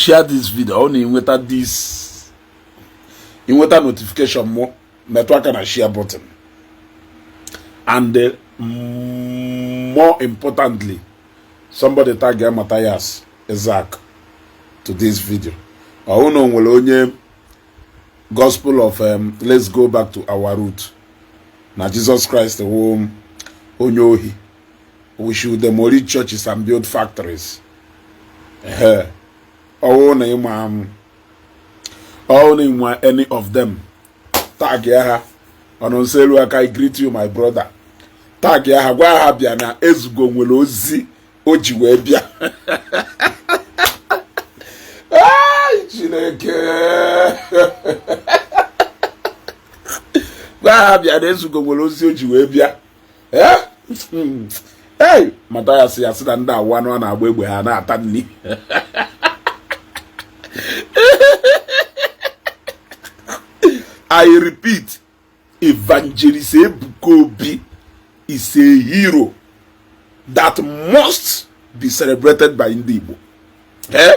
Share this video. Ọ na-enweta this, inweta notification mụ, metụ aka na share button. And more importantly, somebody tag Matthias Isaac to this video. Ọ na nwere onye gospel of let's go back to our root na Jesus Christ wụ onye ohi, we should demolish churches and build factories. Ehe, ọwụ na ịma, ọwụ na ịnwa any of them, tag ya ha ọnụ nso elu aka. I greet you, my brother. Tag ya ha, gwa ha bịa na Ezugo nwere ozi o ji wee bịa. Ai, Chineke, gwa ha bịa na Ezugo nwere ozi o ji wee bịa. Ee, Mathias ya sị na ndị awụ anụ a na-agba egbe ha na-ata nri. I repeat, Evangelist Ebuka Obi is a hero that must be celebrated by ndị Igbo. Eh?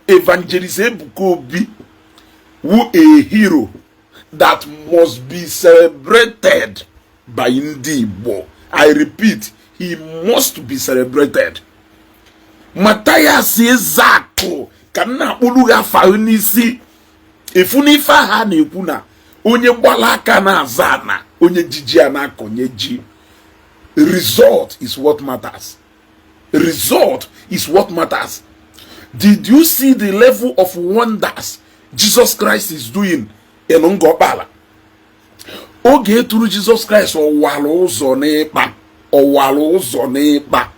Evangelist Ebuka Obi wụ a hero that must be celebrated by ndị Igbo. I repeat, he must be celebrated. Matthias Ezeaku ka m na-akpụrụ gị afa n'isi efu n'ife ahụ a na-ekwu na onye gbala aka na-aza ana, onye jiji a na-akọnye ji. Result is what matters. Result is what matters. Did you see the level of wonders Jesus Christ is doing in Ngokpala? Oge eturu Jesus Christ ọwara ụzọ n'ịkpa, ọwara ụzọ n'ịkpa.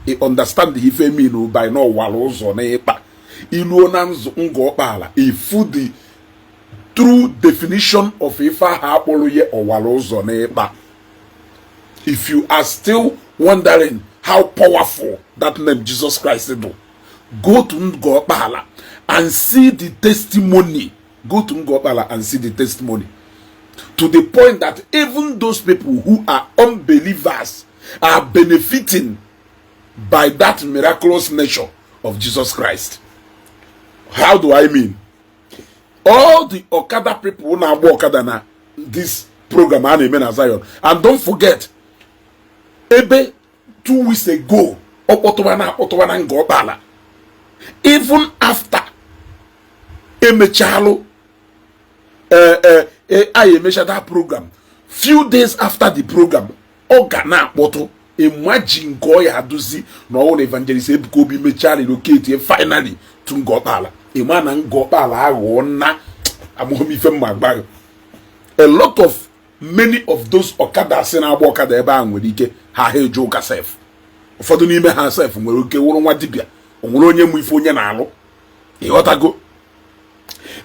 I understand the ife mean by na ọwara ụzọ n'ịkpa. Iluo na Ngokpala, ifu the true definition of ife ahụ akpọrọ ya ọwara ụzọ n'ịkpa. If you are still wondering how powerful that name Jesus Christ do, go to Ngokpala and see the testimony. Go to Ngokpala and see the testimony. To the point that even those people who are unbelievers are benefiting by that miraculous nature of Jesus Christ. How do I mean? All the Okada people na-agba Okada na this program a na-eme na Zion. And don't forget, ebe 2 weeks ago, ọkpọtụwa na akpọtụwa na Ngokpala. Even after emechalụ anyị emecha that program, few days after the program, ọ ga na-akpọtụ. Imagine nke ọ ya aduzi na ọwụ na Evangelist Ebuka Obi mechaa relocate finally to Ngokpala. Ịma na Ngokpala aghọọ na amụghị ife mma gbaghị. A lot of many of those ọkada si na-agba ọkada ebe a nwere ike ha eje ụka sef. Ụfọdụ n'ime ha sef nwere ike wụrụ nwa dibịa, o nwere onye mụ ife onye na-alụ, ịghọtago?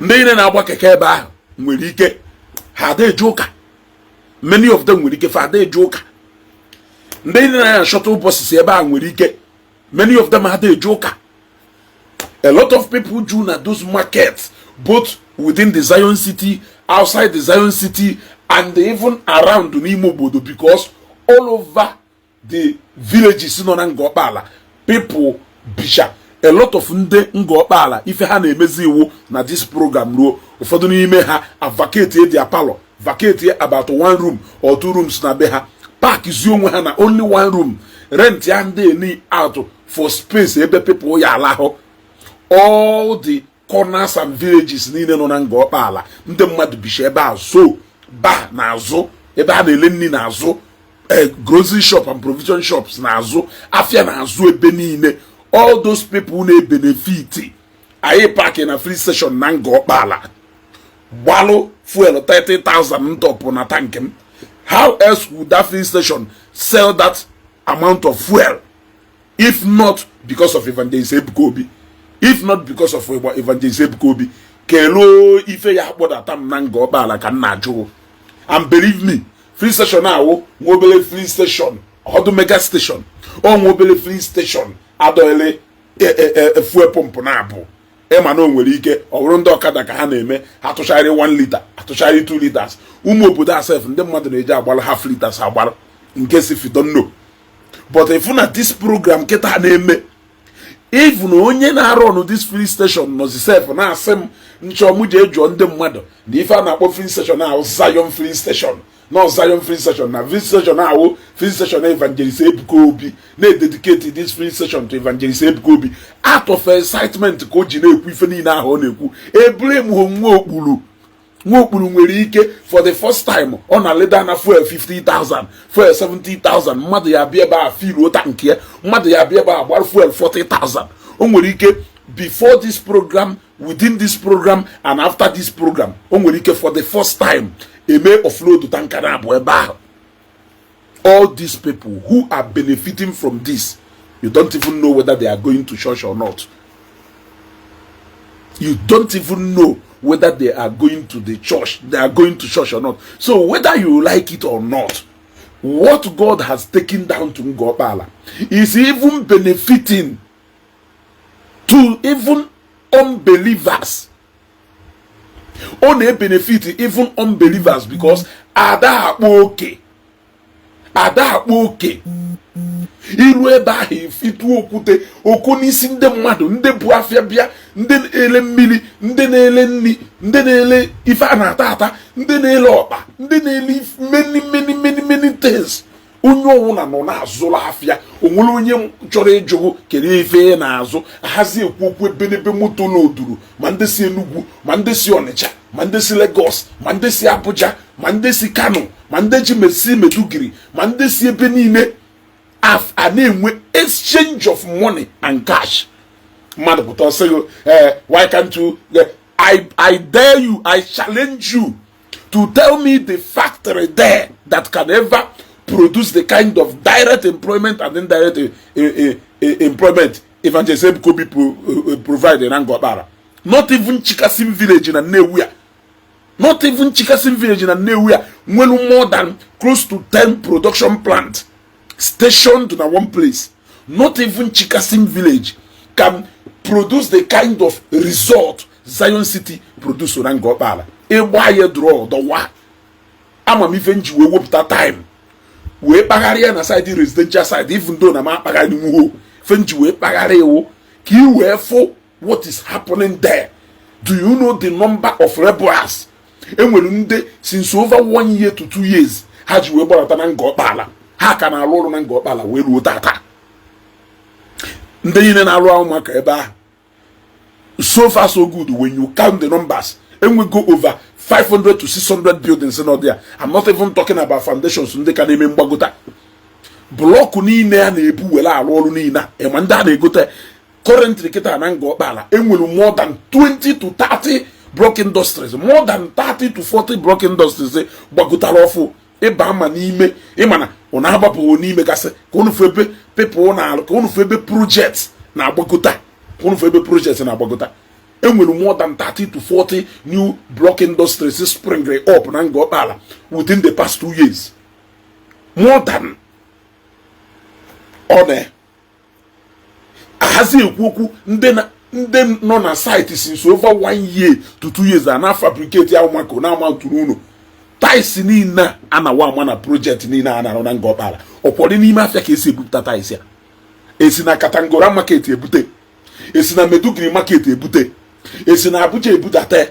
Ndị niile na-agba keke ebe ahụ nwere ike ha ada eje ụka. Many of them nwere ike fa ada eje ụka. Ndị niile na-anya shuttle buses ebe ahụ nwere ike many of them ada eje ụka. A lot of people do na those markets, both within the Zion City, outside the Zion City, and even around n'ime obodo, because all over the villages nọ na Ngokpala, people bicha. A lot of ndị Ngokpala, ife ha na-emezi iwu na this program ruo, ụfọdụ n'ime ha vacate their parlour, vacate about one room or two rooms na be ha, park zie onwe ha na only one room, rent ya ndị eni out for space ebe people ya alahụ. All the corners and villages niile nọ na Ngokpala, ndị mmadụ bicha ebe a, so ba na-azụ ebe a na-ele nri, na-azụ grocery shop and provision shops, na-azụ afịa, na-azụ ebe niile. All those people na-ebenefit. Anyị park na filling station na Ngokpala, gbalụ fuel 30,000 ntọpụ na tank m. How else would that filling station sell that amount of fuel if not because of Evangelist Ebuka Obi? If not because of Evangelist Ebuka Obi, keluo ife ya akpọdata m na Ngokpala ka m na-ajụ? And believe me, filling station awụ nwa obere filling station, ọdụ mega station, ọ nwa obere filling station adọghịlị fuel pump na-abụ. Ịma na o nwere ike ọ bụrụ ndị ọkada ka ha na-eme, ha tụcharị 1 liter, atụcharị 2 liters. Ụmụ obodo asef, ndị mmadụ na-eji agbara half liters agbara nke si if you don't know. But if na this program kịta na-eme Even onye na-arụ ọnụ this filling station nọzi sef na-asị m nchọ mụ jee jụọ ndị mmadụ na ife a na-akpọ filling station ahụ Zion filling station, nọ Zion filling station, na filling station ahụ filling station Evangelist Ebuka Obi, na-ededicate this filling station to Evangelist Ebuka Obi. Out of excitement ka o ji na-ekwu ife niile ahụ ọ na-ekwu. Ebule m nwa okpuru, nwa okpuru nwere ike for the first time ọ na-aleda na fuel 50,000, fuel 70,000. Mmadụ ya abịa ebe a filuo tank ya, mmadụ ya abịa ebe a gbara fuel 40,000. O nwere ike before this program, within this program and after this program, o nwere ike for the first time eme offload tanker na abụ ebe ahụ. All these people who are benefiting from this, you don't even know whether they are going to church or not. You don't even know whether they are going to the church, they are going to church or not. So whether you like it or not, what God has taken down to Ngor Okpala is even benefiting to even unbelievers. Ọ na-ebenefit even unbelievers because ada akpa oke, ada akpa oke. Iru ebe ahụ, ifitu okwute oko n'isi ndị mmadụ, ndị bụ afịa bịa, ndị na-ele mmiri, ndị na-ele nri, ndị na-ele ife a na-ata ata, ndị na-ele ọkpa, ndị na-ele many, many, many, many things. Onye ọwụna nọ na-azụrụ afịa. Onwere onye chọrọ ịjụgụ kedu ife ị na-azụ? Ahazi ekwu okwu ebe n'ebe moto n'oduru, ma ndị si Enugu, ma ndị si Ọnịcha, ma ndị si Lagos, ma ndị si Abuja, ma ndị si Kano, ma ndị ji si Meduguri, ma ndị si ebe niile a na-enwe exchange of money and cash. Mmadụ pụta ọsị gị, "Eh, why can't you?" I dare you, I challenge you to tell me the factory there that can ever produce the kind of direct employment and indirect employment Evangelist Ebuka Obi provide na Ngor Okpala. Not even Chikasim village na Nnewi a, not even Chikasim village na Nnewi a nwere more than close to 10 production plant stationed na one place. Not even Chikasim village can produce the kind of result Zion City produce na Ngor Okpala. Ịgba ya draw dọwa amamife nji wee wepụta time wee kpagharịa na side residential side, even though na m akpagharị nwuo ife nji wee kpagharị iwu ka ị wee fụ what is happening there. Do you know the number of laborers enwere ndị since over one year to 2 years ha ji wee gbadata na Ngor Okpala, ha ka na-arụ ọrụ na Ngor Okpala wee ruo tata? Ndị niile na-arụ ahụ maka ebe ahụ, so far so good, when you count the numbers, enwego over 500 to 600 buildings nọ there. I'm not even talking about foundations, ndị ka na-eme mgbagota block niile a na-ebu were arụ ọrụ niile a. Ịma ndị a na-egote currently kịta na Ngor Okpala, enwere more than 20 to 30 block industries, more than 30 to 40 block industries gbagotara ọfụ. Ịba ama n'ime, ịma na ọ na-agbapụghị n'ime gasị ka unu fụ ebe people na-alụ, ka unu fụ ebe project na-agbagota, ka unu fụ ebe project na-agbagota. Enwere more than 30 to 40 new block industries spring up na Ngor Okpala within the past 2 years. More than ọ na ahazi ekwu okwu ndị na ndị nọ na site since over one year to 2 years a na-fabricate ahụ maka na-ama tụrụ unu tiles niile a na-awa ama na project niile a na-arụ na Ngor Okpala. Ọkwọdị n'ime afịa ka esi ebupụta tiles a, esi na Katangora market ebute, esi na Meduguri market ebute, esi na Abuja ebudata.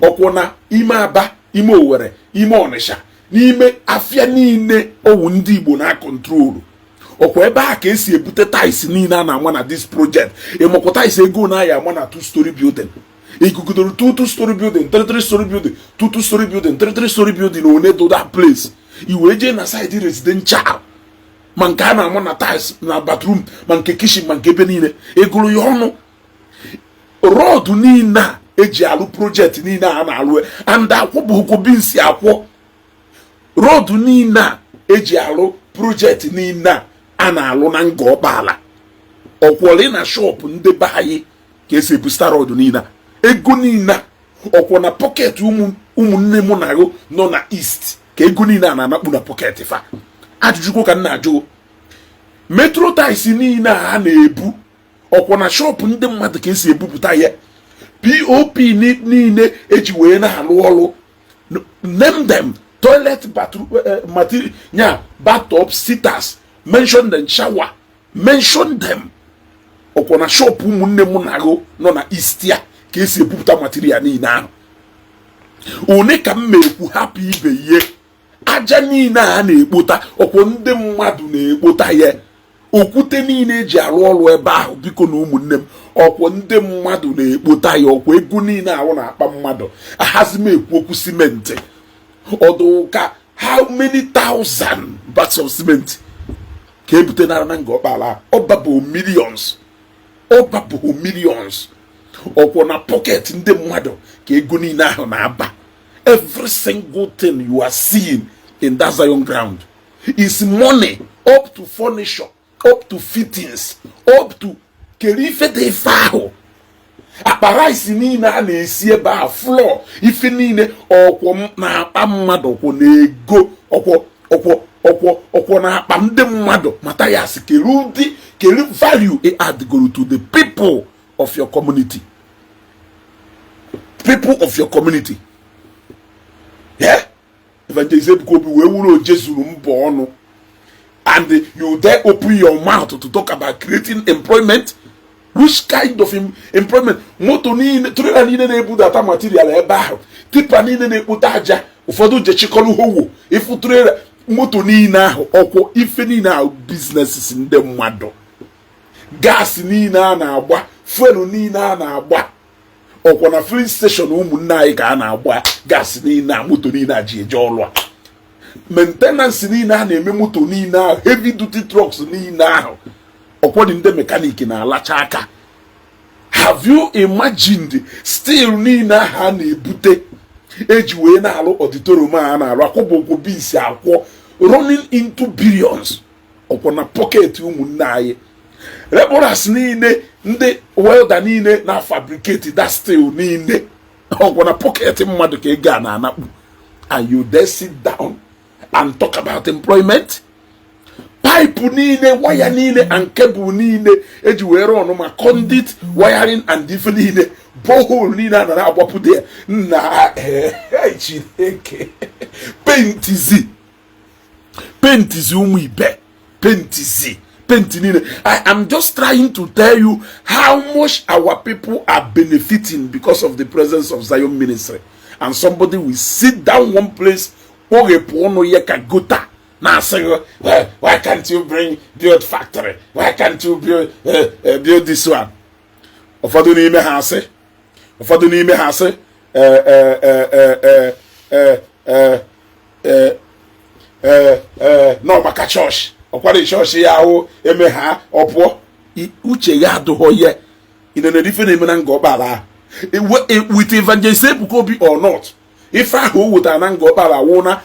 Ọkwọ na ime Aba, ime Owerri, ime Ọnịsha, n'ime afịa niile owu ndị Igbo na control, ọkwa ebe a ka esi ebute tiles niile a na-ama na this project. Ịmakwa tiles ego na aya ama na two story building? Igugidoro two two story building, three three story building, two two story building, three three story building one do that place, i wee jee na side residential, ma nke a na-ama na tiles na bathroom, ma nke kitchen, ma nke ebe niile, egoro ya ọnụ. Rod niile a eji alụ project niile a na-alụ and akwụbụkwụ binsi akwọ rod niile a eji alụ project niile a a na-alụ na Ngor Okpala, ọkwọli na shop ndị be anyị ka esi ebusta rod niile a. Ego niile a, ọkwọ na pocket ụmụnne mụ na ahụ nọ na east ka ego niile a na-anakpu na pocket fa? Ajụjụ ka m na-ajụ. Metro tiles niile a a na-ebu, ọkwọ na shop ndị mmadụ ka esi ebupụta ya? POP niile eji wee na-alụ ọrụ, name them, toilet, bathroom, material nya, bathtub, sitters, mention them, shower, mention them. Ọkwọ na shop ụmụnne m na-agụ nọ na East ya ka esi ebupụta material niile ahụ. One ka m ma-ekwu, hapụ ibe ihe. Aja niile a na-ekpota, ọkwọ ndị mmadụ na-ekpota ya. Okwute niile eji arụ ọrụ ebe ahụ, biko na ụmụnne m, ọkwọ ndị mmadụ na-ekpota ya. Ọkwa ego niile ahụ na-akpa mmadụ. Ahazi m ekwu okwu simenti ọdụ ka how many thousand bags of cement ka ebute nara na Nga Ọkpala. Ọ babụ millions, ọ babụ millions. Ọkwọ na pocket ndị mmadụ ka ego niile ahụ na-aba. Every single thing you are seeing in that Zion ground is money, up to furniture, up to fittings, up to kere ife dị ife ahụ, akpa rice niile a na-esi ebe ahụ, flour, ife niile, ọkwọ na-akpa mmadụ, ọkwọ na ego, ọkwọ ọkwọ ọkwọ ọkwọ na-akpa ndị mmadụ. Mathias, kere ụdị kere value ị addgoro to the people of your community, people of your community? Yeah, Evangelist Ebuka Obi wee wuru oje zuru mbọ ọnụ, and you dare open your mouth to talk about creating employment. Which kind of employment? Moto niile, trailer niile na-ebudata material ebe ahụ, tipper niile na-ekpote aja, ụfọdụ je chịkọrọ howo ịfụ trailer, moto niile ahụ, ọkwọ ife niile ahụ, businesses ndị mmadụ, gas niile a na-agba, fuel niile a na-agba, ọkwa na filling station ụmụnne anyị ka a na-agba gas niile a, moto niile a ji eje ọrụ a, maintenance niile a na-eme moto niile ahụ, heavy duty trucks niile ahụ, ọkwọdị ndị mechanic na-alacha aka. Have you imagined steel niile ahụ a na-ebute eji wee na-alụ auditorium a na-alụ akwụbụ ụkwụ bisi akwọ, running into billions, ọkwọ na pocket ụmụnne anyị? Laborers niile, ndị welder niile na fabricate that steel niile, ọkwọ na pocket mmadụ ka ego a na-anakpu. And you then sit down and talk about employment? Pipe niile, waya niile and cable niile eji wee rụọ ma conduit wiring and ife niile, borehole niile a nara agbapụta ya na Chineke, paintizi paintizi, ụmụ ibe, paintizi paint niile. I am just trying to tell you how much our people are benefiting because of the presence of Zion Ministry, and somebody will sit down one place, kpoghepụ ọnụ ya ka gutter, na-asị gị, "Why can't you bring build factory? Why can't you build this one?" Ụfọdụ n'ime ha asị, ụfọdụ n'ime ha asị, nọ maka chọọchị, ọkwara chọọchị ya ahụ eme ha ọ pụọ. Uche ya adụghọ ya. Inenere ife na-eme na Nga Ọkpala ahụ with Evangelist Ebuka Obi or not, ife ahụ o wetara na Nga Ọkpala wụ na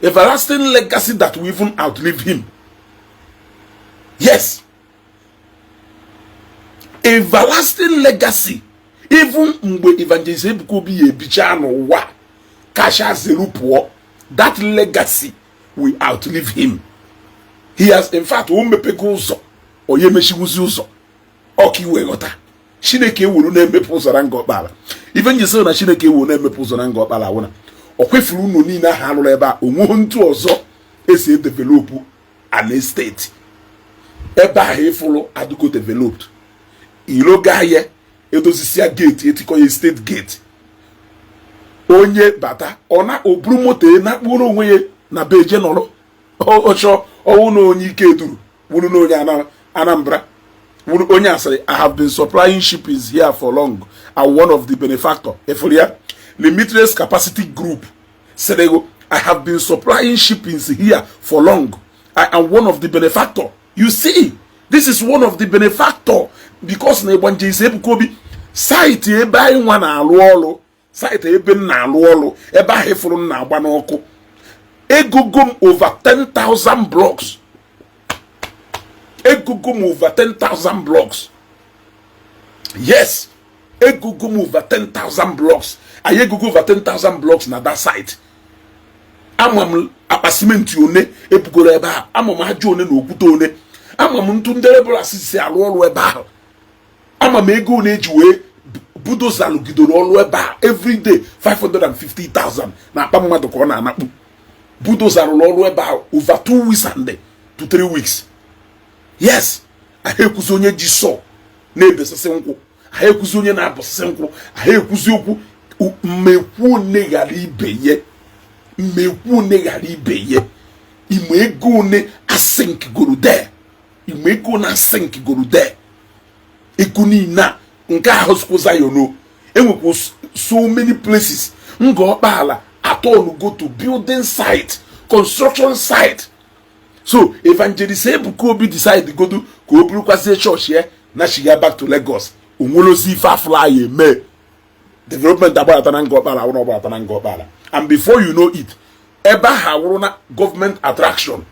everlasting legacy that will even outlive him. Yes, everlasting legacy. Even mgbe Evangelist Ebuka Obi ya ebicha n'ụwa kacha zeru pụọ, that legacy will outlive him. He has, in fact, o mepego ụzọ, onye emechiwuzi ụzọ ọka iwe ghọta. Chineke ewuru na-emepe ụzọ na Nga Ọkpala. Ife njisi na Chineke ewuru na-emepe ụzọ na Nga Ọkpala wụ na ọ kwefuru unu niile ahụ alụrụ ebe a. Onweghị ntụ ọzọ esi edevelop an estate. Ebe ahụ ịfụrụ adịgo developed. Iroga ya, edozisia gate, etikọ ya estate gate. Onye bata, ọ na oburu moto ya na-akpụrụ onwe ya na beje nọrọ ọchọ. Ọwụ na onye ike duru wuru na onye Anambra wuru onye asịrị, "I have been supplying shippings here for long and one of the benefactor." Efuru ya, Limitless Capacity Group sịrị, "I have been supplying shippings here for long. I am one of the benefactor." You see, this is one of the benefactor, because na Evangelist Ebuka Obi site ebe anyị nwa na-alụ ọrụ, site ebe m na-alụ ọrụ, ebe ahụ ịfụrụ m na-agba n'ọkụ, egogo m over 10,000 blocks. Egogo m over 10,000 blocks. Yes, egogo m over 10,000 blocks. Anyị egogo over 10,000 blocks na that site. Ama m akpa simenti one ebugoro ebe ahụ, ama m aja one na okwute one, ama m ntụ ndị labourers si alụ ọrụ ebe ahụ, ama m ego one eji wee bulldozer lụgidoro ọrụ ebe a. Everyday 550,000 na akpa mmadụ ka ọ na-anakpu. Bulldozer rụrụ ọrụ ebe ahụ over 2 weeks and to 3 weeks. Yes, Ahụ ekwuzi onye ji saw na-ebesasị nkwụ, ahụ ekwuzi onye na-abụsịsị nkwụ, ahụ ekwuzi okwu mmekwu one ghara ibe ye, mmekwu one ghara ibe ye. Ime ego one asink goro there, ime ego one asink goro there. Ego niile a nke ahụ sịkwa Zion o enwekwa so many places Ngor Okpala atọ go to building site, construction site. So Evangelist Ebuka Obi decide godu ka o burukwazie chọọchị ya na chiga back to Lagos. Onwelozi ife afụla ya eme development agbadata na Ngor Okpala, awụrụ ọgbadata na Ngor Okpala, and before you know it, ebe ahụ awụrụ na government attraction,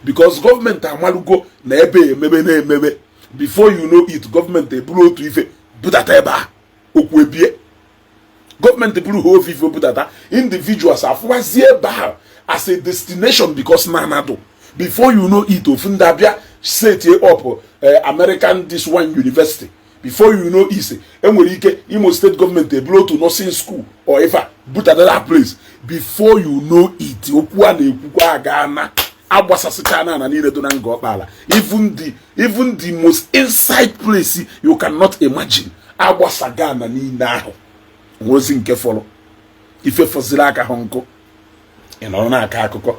because gọọmenti amalugo na ebe emebe na-emebe. Before you know it, gọọmenti eburu otu ife budata ebe a, okwu ebie. Gọọmenti buru ha ofe ife budata, individuals afụwazie ebe ahụ as a destination, because na anadụ. Before you know it, ofu ndị abịa set up American this one university. Before you know it, enwere ike Imo State gọọmenti eburu otu nursing school or ife a budata that place. Before you know it, okwu a na-ekwukwa aga na agbasasịcha na ana niile dị na Ngor Okpala, even the most inside place you cannot imagine, agbasaga ana niile ahụ. Nwozi nke fọrọ ife fọziri aka hụ nkụ, ị nọrọ na-akọ akụkọ.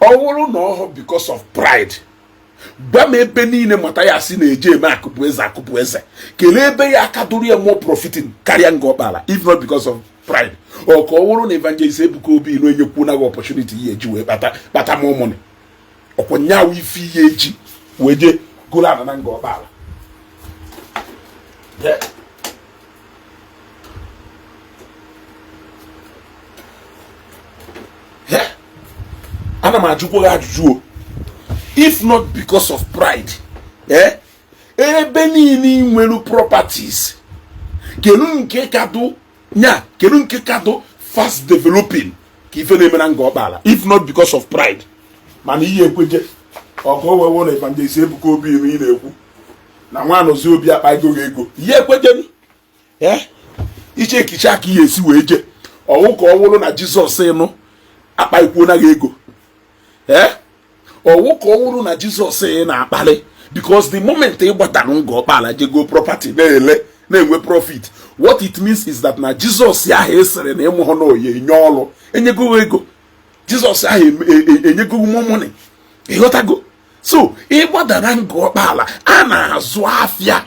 Ọ bụrụ na ọhụ because of pride, gwa m ebe niile mata ya si na-eje eme akụpụ eze, akụpụ eze, kelee ebe ya aka dụrụ ya more profiting karịa Ngor Okpala, if not because of pride? Ọ ka ọ bụrụ na Evangelist Ebuka Obi inu enyekwu na gị opportunity ihe eji wee kpata kpata more money, ọkwa nyawu ife ihe eji wee jee golo ana na Ngor Okpala. Yeah. Yeah. Ana m ajụkwa gị ajụjụ o, if not because of pride, eh? Ebe niile ị nwere properties, kedu nke kado nya, kedu nke kado fast developing ka ife na-eme na Ngor Okpala, if not because of pride? Mana ihe ekweje ọkụ owewo na Evangelist Ebuka Obi ị na-ekwu na nwa anọzi obi akpa ego gị ego, ihe ekwejenu iche ekiche aka ihe esi wee je ọwụ ka ọ wụrụ na Jizọs ịnụ akpa ikwuo na gị ego, ọwụ ka ọ wụrụ na Jizọs ị na-akpali. Because the moment ị gbatara Ngor Okpala jego property na-ele na-enwe profit, what it means is that na Jizọs ahụ esere na ịmụ na oye enye ọlụ enyego ego, Jizọs ahụ enyego money, ịghọtago? So ịgbadara Ngor Okpala, a na-azụ afịa,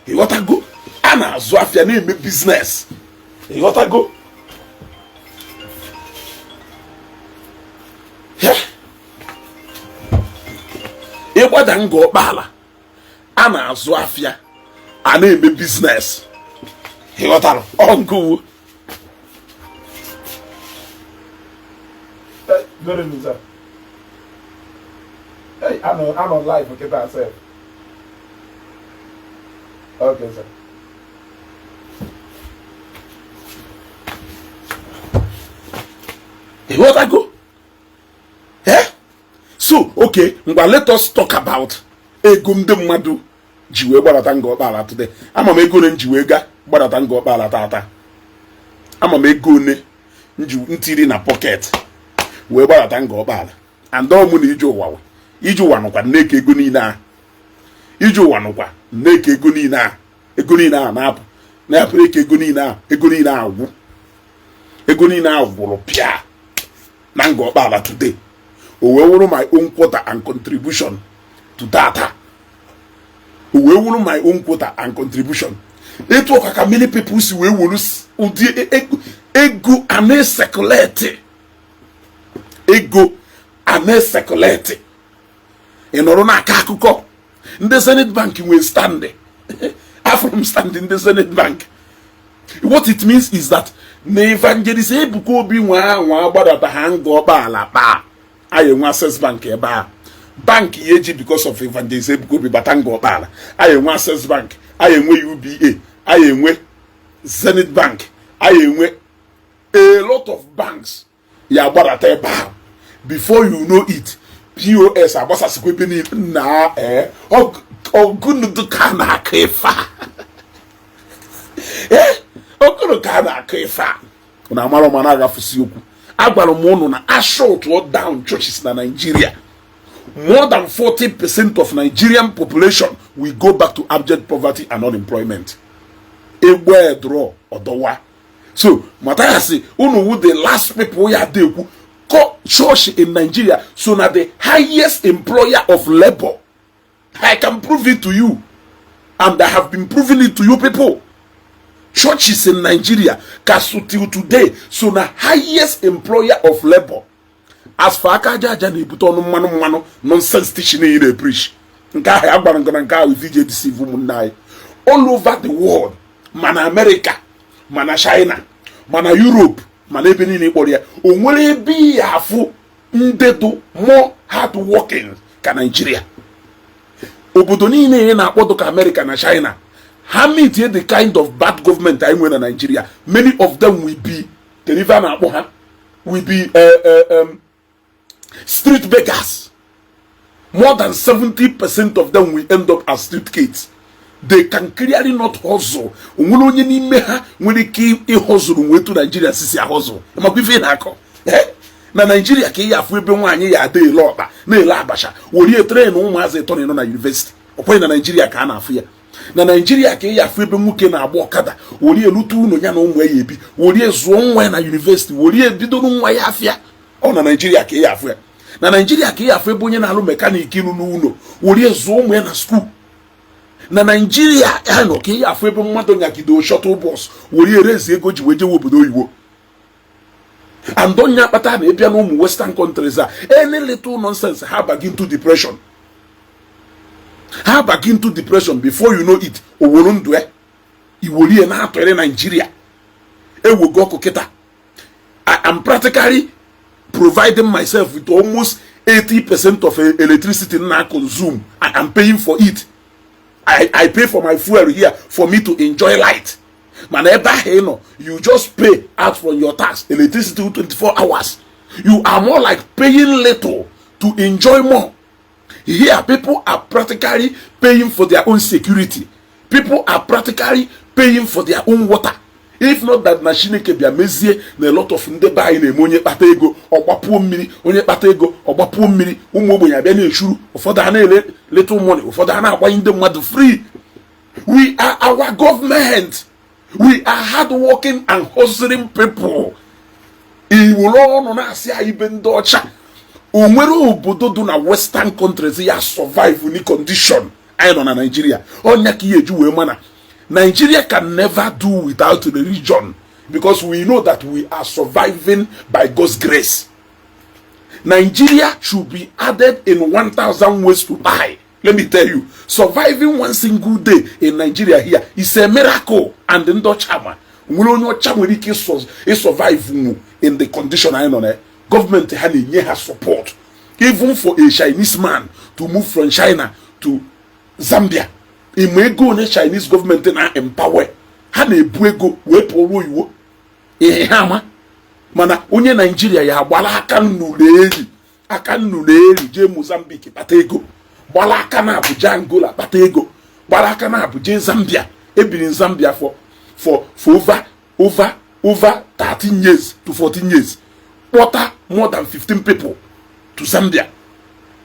ịghọtago? A na-azụ afịa, na-eme business, ịghọtago? Ịgbada Ngor Okpala, a na-azụ afịa, a na-eme business, ịghọtara? Ọngụwo. Good evening, sir. Hey, I'm on live. Okay, sir. Okay, sir. Ịghọtago? Eh? So, okay, ngwa, let us talk about ego ndị mmadụ ji wee gbadata Ngor Okpala today. Ama m ego one m ji wee ga gbadata Ngor Okpala tata. Ama m ego one nji ntiri na pocket wee gbadata Ngor Okpala. And ọ mụ na ije ụwa, ije ụwa nụkwa nneke ego niile ahụ, ije ụwa nụkwa nneke ego niile ahụ, ego niile ahụ na-apụ na-apụrụ eke, ego niile ahụ, ego niile ahụ gwụ, ego niile ahụ gwụrụ pịa na Ngor Okpala today. O wee wụrụ my own quota and contribution to tata, o wee wụrụ my own quota and contribution. Etu ọka ka many people si wee wuru ụdị ego a na-ecirculate, ego a na-ecirculate, ị nọrọ n'aka akụkọ. Ndị Zenith Bank nwee stand, afụrụ m stand ndị Zenith Bank. What it means is that na Evangelist Ebuka Obi nwe anwa gbadata ha Ngor Okpala kpaa, anyị enwe Access Bank ebe a, bank ya eji because of Evangelist Ebuka Obi bata Ngor Okpala. Anyị enwe Access Bank, anyị enwe UBA, anyị enwe Zenith Bank, anyị enwe a lot of banks ya gbadata ebe ahụ. Before you know it, POS agbasasịkwa ebe niile na ọgụnụdụ ka na-akọ ife a, ee, ọgụnụ ka a na-akọ ife a na amara ma na-agafusi okwu. Agwara m ụnụ na a shut down churches na Nigeria, more than 40% of Nigerian population We go back to abject poverty and unemployment. Egbe draw ọdọwa. So Matthias, unu wu the last people ya dị ekwu church in Nigeria. So na the highest employer of labor. I can prove it to you, and I have been proving it to you people. Churches in Nigeria ka so till today, so na highest employer of labor. As for aka aja aja na-ebute ọnụ mmanụ mmanụ nonsense teaching ị na-preach, nke ahụ a gwara na nke ahụ VJ deceive ụmụnne anyị all over the world, mana America, mana China, mana Europe, mana ebe niile kpọrọ ya, o nwere ebe ya afụ ndedo more hard working ka Nigeria. Obodo niile ị na-akpọdo ka America na China, ha meet the kind of bad government anyị nwere na Nigeria, many of them will be, kedu ife a na-akpọ ha, will be street beggars. More than 70% of them will end up as street kids. They can clearly not hustle. Onwere onye n'ime ha nwere ike ịhọzụrụ nwetu Nigeria sisi ahọzụ makwa ife ị na-akọ na Nigeria ka ị ya afụ ebe nwaanyị ya ada ele ọkpa, na-ele abacha, werie train ụmụazị ịtọ na ịnọ na university. Ọkwenye na Nigeria ka a na-afụ ya. Na Nigeria ka ị ya afụ ebe nwoke na-agba ọkada, werie lute ụlọ ya na ụmụ ya ebi, werie zụọ nwa ya na university, werie bidoro nwa ya afịa. Ọ na Nigeria ka ị ya afụ ya. Na Nigeria ka ị ya afụ ebe onye na-alụ mechanic lụrụ ụlọ, werie zụọ ụmụ ya na school. Na Nigeria ya nọ ka ị ya afụ ebe mmadụ nyagido shuttle bus, werie rezi ego ji wee jewe obodo oyibo. And onye akpata na ịbịa na ụmụ western countries a, any little nonsense, ha baga into depression, ha baga into depression. Before you know it, oworo ndụ ya iworie na-atụrụ Nigeria ewogo ọkụ kịta. I am practically providing myself with almost 80% of electricity na consume. I am paying for it. I pay for my fuel here for me to enjoy light. Mana ebe ahụ ị nọ, you just pay out from your tax electricity 24 hours. You are more like paying little to enjoy more. Here people are practically paying for their own security. People are practically paying for their own water. If not that na Chineke bịa mezie na a lot of ndị be anyị na-eme, onye kpata ego ọgbapuo mmiri, onye kpata ego ọgbapuo mmiri, ụmụ ogbenye abịa na-echuru, ụfọdụ ha na-ele little money, ụfọdụ ha na-agbanye ndị mmadụ free. We are our government. We are hardworking and hustling people. Iwere ọnụ na-asị anyị be ndị ọcha, o nwere obodo dị na western countries ya survive ni condition anyị nọ na Nigeria? Ọnya ka ihe eji wee mana Nigeria can never do without religion, because we know that we are surviving by God's grace. Nigeria should be added in 1000 ways to die. Let me tell you, surviving one single day in Nigeria here is a miracle. And ndị ọcha ma nwere onye ọcha nwere ike ịsurvive nwu in the condition anyị nọ na gọọmenti ha na-enye ha support. Even for a Chinese man to move from China to Zambia, ịma ego onye Chinese gọọmenti na-empower ha na-ebu ego wee pụọ oyiwo ihe ha ama. Mana onye Naijiria ya agbala aka nnụrụ eri, aka nnụrụ eri, jee Mozambique kpata ego, gbala aka na Abuja, Angola kpata ego, gbara aka na Abuja, Zambia. Ebiri Zambia for over 13 years to 14 years, kpọta more than 15 people to Zambia.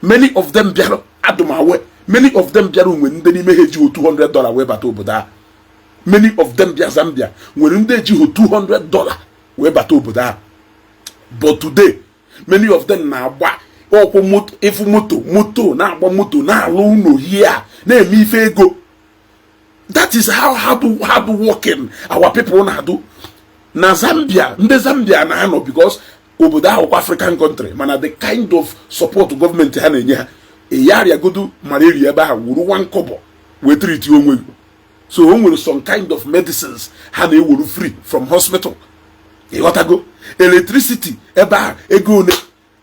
Many of them bịara adụmawe, many of them bịara nwere ndị n'ime ha ejighị $200 wee bata obodo ahụ. Many of them bịa Zambia nwere ndị ejighị $200 wee bata obodo ahụ. But today many of them na-agba ọkwụ moto, ịfụ moto, moto na-agba moto, na-alụ ụlọ hie a, na-eme ife ego. That is how hard working our people na-adụ na Zambia. Ndị Zambia na-anọ because obodo ahụ kwa African country, mana the kind of support gọọmenti ha na-enye ha, eyarịagodu malaria ebe ahụ wuru one kobo wee treat onwe gị. So o nwere some kind of medicines ha na-eweru free from hospital. Ịghọtago? Electricity ebe ahụ, ego one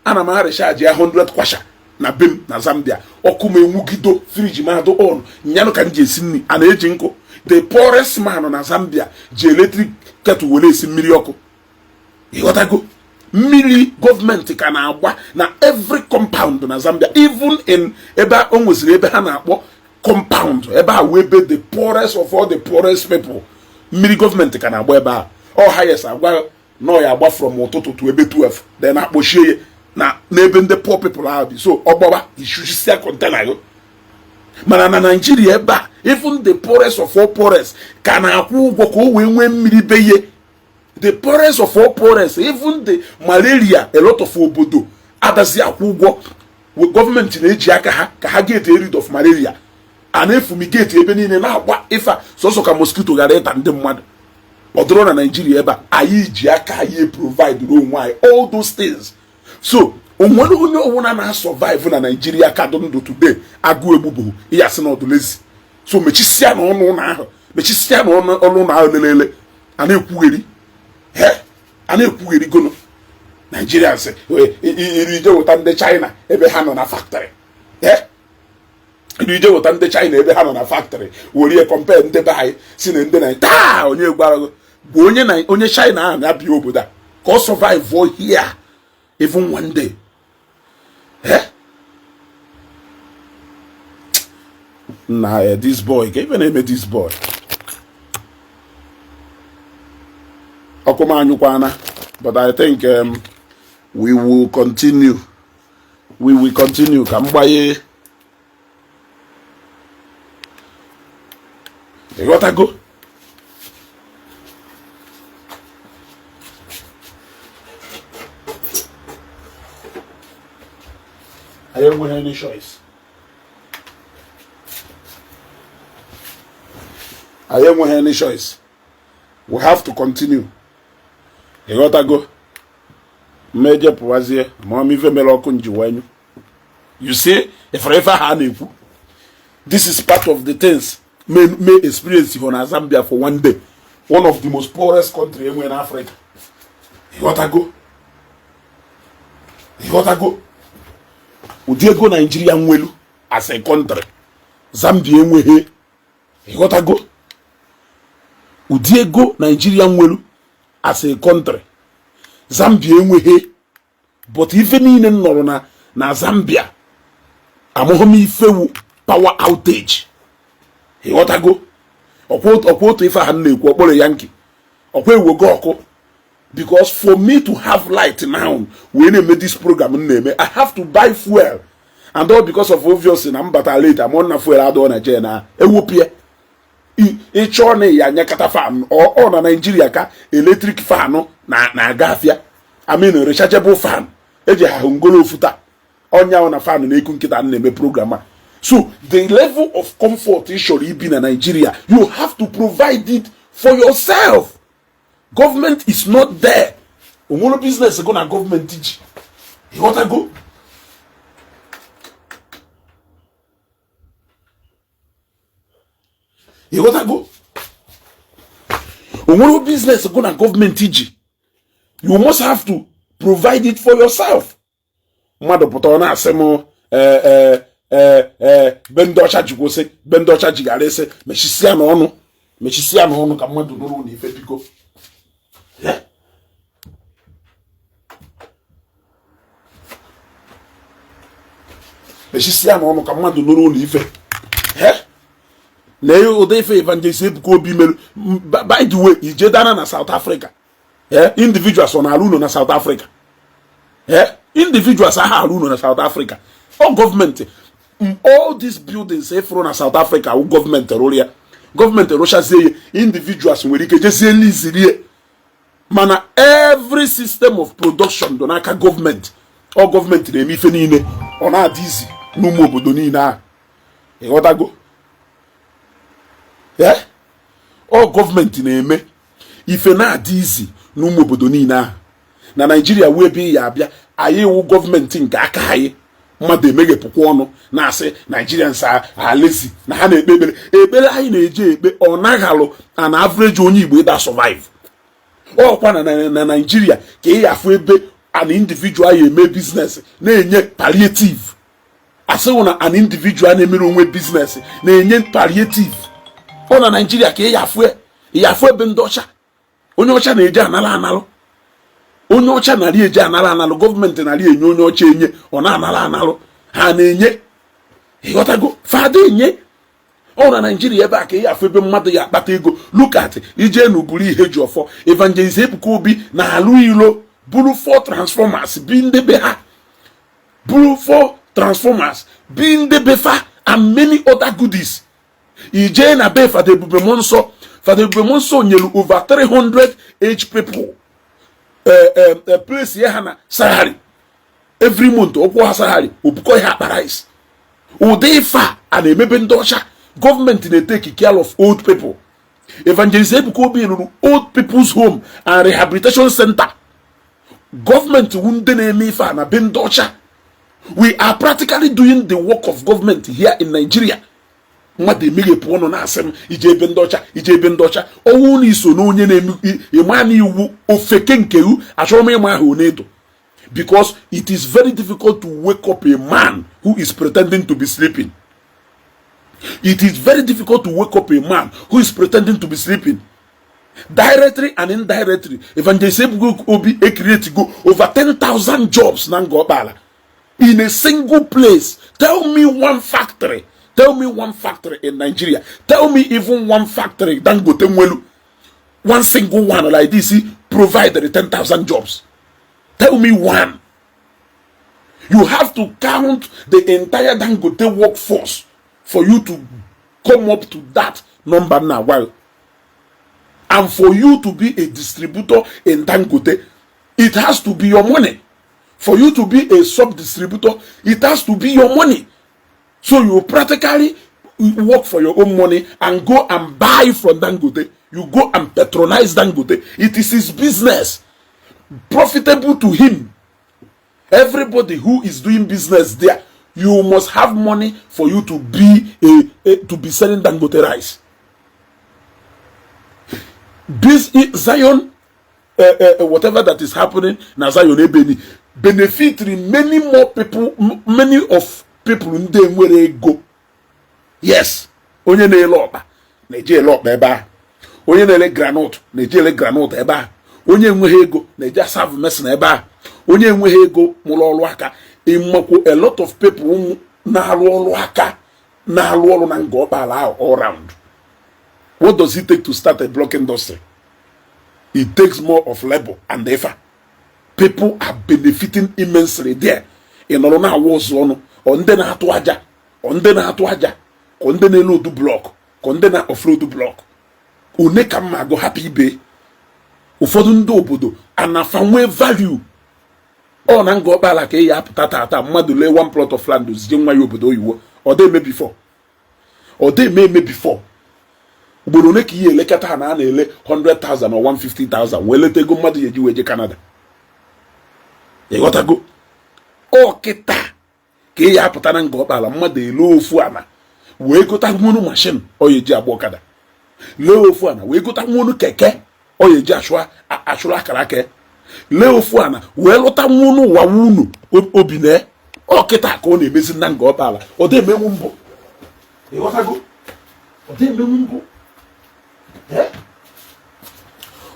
ana m arecharge ya 100 kwacha na be m na Zambia, ọkụ m enwugido, fridge m adụ on, nyanụ ka m ji esi nri. A na-eji nkụ. The poorest man na Zambia ji electric kettle were esi mmiri ọkụ. Ịghọtago? Mmiri gọọmenti ka na-agba na every compound na Zambia. Even in ebe o nweziri ebe ha na-akpọ compound, ebe a wee ebe the poorest of all the poorest people, mmiri gọọmenti ka na-agba ebe a. Ọ highest agwa nọ ya agba from ụtụtụ to ebe 12, then akpọchie ya na n'ebe ndị poor people ahụ bi. So ọ gbaba ishuchisia container yo. Mana na Naijiria ebe a, even the poorest of all poorest ka na-akwụ ụgwọ ka o wee nwee mmiri beye. The poorest of all poorest, even the malaria, a lot of obodo adazi akwụ ụgwọ. Gọọmenti na-eji aka ha ka ha get rid of malaria, a na-efumigate ebe niile, na-agba ife sọsọ ka mosquito ghara ịta ndị mmadụ. Ọ dụrụ na Naijiria ebe a, anyị ji aka anyị provide onwe anyị all those things. So onwere onye ọbụla na-survive na Naijiria ka dị ndụ today agụụ egbubụ ya sị na ọdụlezi. So mechisịa na ọnụ ụlọ ahụ, mechisịa na ọnụ ụlọ ahụ lelele a na-ekwugheri, a na-ekwugheri gono. Naijiria sị iri ije weta ndị China ebe ha nọ na factory, iri ije weta ndị China ebe ha nọ na factory, were compare ndị be anyị si na ndị na taa. Onye gwara bụ onye na onye China ahụ na-abịa obodo a ka ọ survive here even one day? Eh? Na this boy ka ife na-eme, this boy ọkụ m anyụkwana. But I think we will continue, we will continue. Ka m gbanye, ịghọtago? Anyị enweghị any choice, anyị enweghị any choice, we have to continue. Ịghọtago? Mmeje pụwazie ma ọ ife mere ọkụ nji wee nyụ. You see, ifere ife ahụ a na-ekwu, this is part of the things may experience here na Zambia for one day, one of the most poorest country enwe na Africa. Ịghọtago? Ịghọtago? Ụdị ego Naijiria nwelu as a country, Zambia enweghị. Ịghọtago? Ụdị ego Naijiria nwelu as a country, Zambia enweghị. But ife niile m nọrọ na Zambia, amụghị m ifewu power outage. Ịghọtago? Ọkwa otu ife ha na-ekwu ọkpọrọ ya nke ọkwa ewogo ọkụ, because for me to have light now wee na-eme this program m na-eme, I have to buy fuel, and all because of obviously na mbata late amụ na fuel adịghị na gen na ewepụ ịchọọ na ya anyakata fan ọ na Naijiria ka electric fan na-aga afịa. I mean rechargeable fan eji ha ngolo ofu taa ọnya na fan na-eku nkịta na-eme program a. So the level of comfort ị chọrọ ibi na Nigeria, you have to provide it for yourself. Government is not there. Onwere business go na gọọmenti ji. Ịghọtago? Ịghọtago? Onwere business go na gọọmenti ji. You must have to provide it for yourself. Mmadụ pụta ọ na-asị m ee be ndị ọcha ji kwụsị, be ndị ọcha ji ghara ịsị mechisịa n'ọnụ, mechisịa n'ọnụ ka mmadụ nụrụ na ife, biko. Mechisịa n'ọnụ ka mmadụ nụrụ ụlọ ife na ụdị ife Evangelist Ebuka Obi mere. By the way, ije dana na South Africa, individuals ọ na-alụ ụlọ na South Africa? Individuals aha alụ ụlọ na South Africa? Ọ gọọmenti. All these buildings efuru na South Africa wụ gọọmenti rụrụ ya. Gọọmenti rụchazie ya, individuals nwere ike jezie lizirie, mana every system of production dị n'aka gọọmenti. Ọ gọọmenti na-eme ife niile, ọ na-adị izi n'ụmụ obodo niile ahụ. Ịghọtago? Ọ gọọmenti na-eme ife na-adị izi n'ụmụ obodo niile ahụ. Na Naijiria wee ebe ya abịa, anyị wụ gọọmenti nke aka anyị. Mmadụ emeghepụkwa ọnụ na-asị Nigerians alezi na ha na-ekpe ekpere. Ekpere anyị na-eji ekpe, ọ naghị alụ an average onye Igbo ịda survive. Ọkwa na Naijiria ka ị afụ ebe an individual ya eme business na-enye palliative. Asịwụ na an individual na-emere onwe business na-enye palliative. Ọ na Naijiria ka ị afụ ebe ndị ọcha, onye ọcha na-eji anara analụ, onye ọcha narị eji anara analụ, gọọmenti narị enye onye ọcha enye, ọ na-anara analụ, ha na-enye. Ịghọtago? Fada enye. Ọ na Naijiria ebe a ka ị afụ ebe mmadụ ya akpata ego. Look at ije n'uburu ihe ji ọfọ Evangelist Ebuka Obi na-alụ ilo buru four transformers bi ndebe ha, buru four transformers bi ndebe fa. And many other goodies. Ijee na be Fada Ebube Nsọ, Fada Ebube Nsọ nyelu over 300 age people, place ya ha na salary every month, ọkwụ ha salary, obukọ ihe akpa rice. Ụdị ife a a na-emebe ndị ọcha. Gọọmenti na-etake care of old people. Evangelist Ebuka Obi rụrụ old people's home and rehabilitation center. Gọọmenti wu ndị na-eme ife a na be ndị ọcha. We are practically doing the work of government here in Nigeria. Mmadụ emeghepụ ọnụ na-asị m ije ebe ndị ọcha, ije ebe ndị ọcha. Ọnwụ na iso na onye na-eme ịma na iwu ofeke nke u achọrọ m ịma ahụ onedo, because it is very difficult to wake up a man who is pretending to be sleeping. It is very difficult to wake up a man who is pretending to be sleeping. Directly and indirectly, Evangelist Ebuka Obi create go over 10,000 jobs na Ngor Okpala in a single place. Tell me one factory, tell me one factory in Nigeria, tell me even one factory Dangote nwelu, one single one like this provided 10,000 jobs. Tell me one. You have to count the entire Dangote workforce for you to come up to that number now. Well, and for you to be a distributor in Dangote, it has to be your money. For you to be a sub-distributor, it has to be your money. So you practically work for your own money and go and buy from Dangote. You go and patronize Dangote. It is his business, profitable to him. Everybody who is doing business there, you must have money for you to be selling Dangote rice. This Zion, whatever that is happening na Zion Ebeni, benefit many more people, many of people ndị nwere ego. Yes, onye na-ele ọkpa na-eji ele ọkpa ebe ahụ, onye na-ele groundnut na-eji ele groundnut ebe ahụ, onye enweghị ego na-eji aserve mason ebe ahụ, onye enweghị ego mụrụ ọrụ aka. Ịmakwu a lot of people na-arụ ọrụ aka, na-arụ ọrụ na Ngor Okpala ahụ all round. What does it take to start a block industry? It takes more of labor and effort. People are benefiting immensely there. Ị nọrọ na-awụ ụzọ ọnụ, ọ ndị na-atụ aja, ọ ndị na-atụ aja, ka ndị na-ele odu block, ka ndị na offload block, one ka mma agụ hapụ ibe. Ụfọdụ ndị obodo anafa nwee value. Ọ na Ngor Okpala ka ị ya apụta tata, mmadụ lee one plot of land, ozije nwa ya obodo oyibo. Ọ dị eme before, ọ dị eme eme before. Ugboro one ka ihe elekọta ha na a na-ele 100,000 or 150,000 wee leta ego mmadụ ya eji wee je Canada. Ịghọtago? Ọ kịta ka ị ya apụta na Ngor Okpala, mmadụ ele ofu ana wee gota nwonu machine ọ ya eji agba ọkada, lee ofu ana wee gota nwonu keke ọ ya eji achụrụ akara aka, lee ofu ana wee lụta nwonu ụwa unu obi na. Ọ kịta ka ọ na-emezi na Ngor Okpala. Ọ dị emenwu mbụ. Ịghọtago? Ọ dị emenwu mbụ.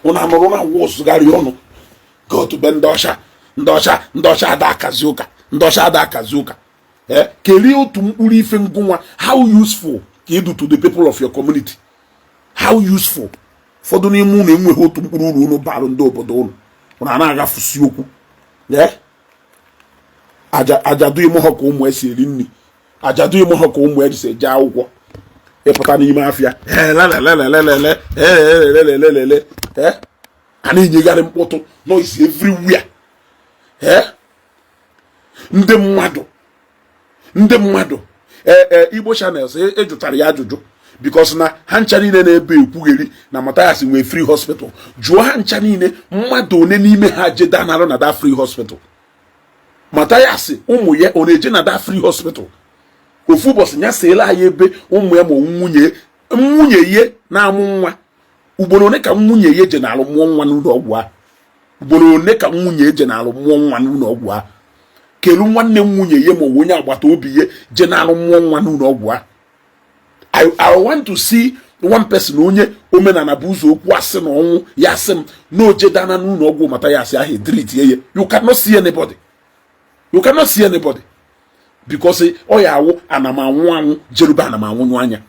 Ụnụ anụrụ na wụsụgharị ọnụ gotu be ndị ọcha, ndị ọcha, ndị ọcha ada akazi ụka, ndị ọcha ada akazi ụka. Ee, kelee otu mkpụrụ ife ngụnwa. How useful ka ịdụ to the people of your community? How useful? Ụfọdụ n'ime unu enweghị otu mkpụrụ uru unu barụ ndị obodo unu. Unu a na-agafusi okwu. Ee, aja ajadu ime ha ka ụmụ esi eri nri, ajadu ime ha ka ụmụ esi eje akwụkwọ. Ịpụta n'ime afịa, lelelelelele, lelelelele, a na-enyegharị mkpọtụ, noise everywhere. Ee, ndị mmadụ, ndị mmadụ, ee, Igbo channels ejụtara ya ajụjụ because na ha ncha niile na-ebe ekwugheri na Mathias nwee free hospital. Jụọ ha ncha niile, mmadụ one n'ime ha jeda narụ na that free hospital? Mathias, ụmụ ya ọ na-eje na that free hospital? Ofu ụbọchị ya seela anyị ebe ụmụ ya ma nwunye, nwunye ya na-amụ nwa. Ugboro one ka nwunye ya eje na-alụ mụọ nwa n'ụlọ ọgwụ a? Ugboro one ka nwunye eje na-alụ mụọ nwa n'ụlọ ọgwụ a? Kelu nwanne nwunye ya ma ọ bụ onye agbata obi ya je na-alụ mụọ nwa n'ụlọ ọgwụ a? I want to see one person, onye omenala bụ ụzọ okwu asị na ọnwụ ya asị m na ojedana n'ụlọ ọgwụ mata ya asị ahụ ediritie ya. You cannot see anybody, you cannot see anybody, because ọ ya awụ ana m anwụ anwụ jerube, ana m anwụnyụ anya.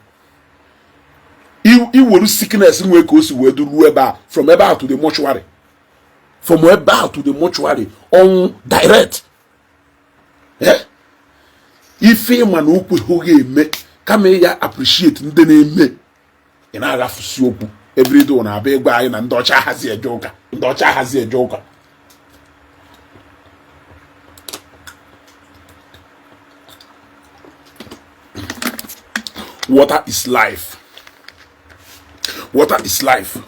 Iweru sickness nwee ka o si wee duruo ebe a, from ebe a to the mortuary, from ebe a to the mortuary, ọnwụ direct. Ife ịma na okwu hụghị eme, kama ya appreciate ndị na-eme, ị na-aghafusi okwu everyday na-abịa ịgwa anyị na ndị ọcha hazi eje ụka, ndị ọcha hazi eje ụka. Water is life. Water is life.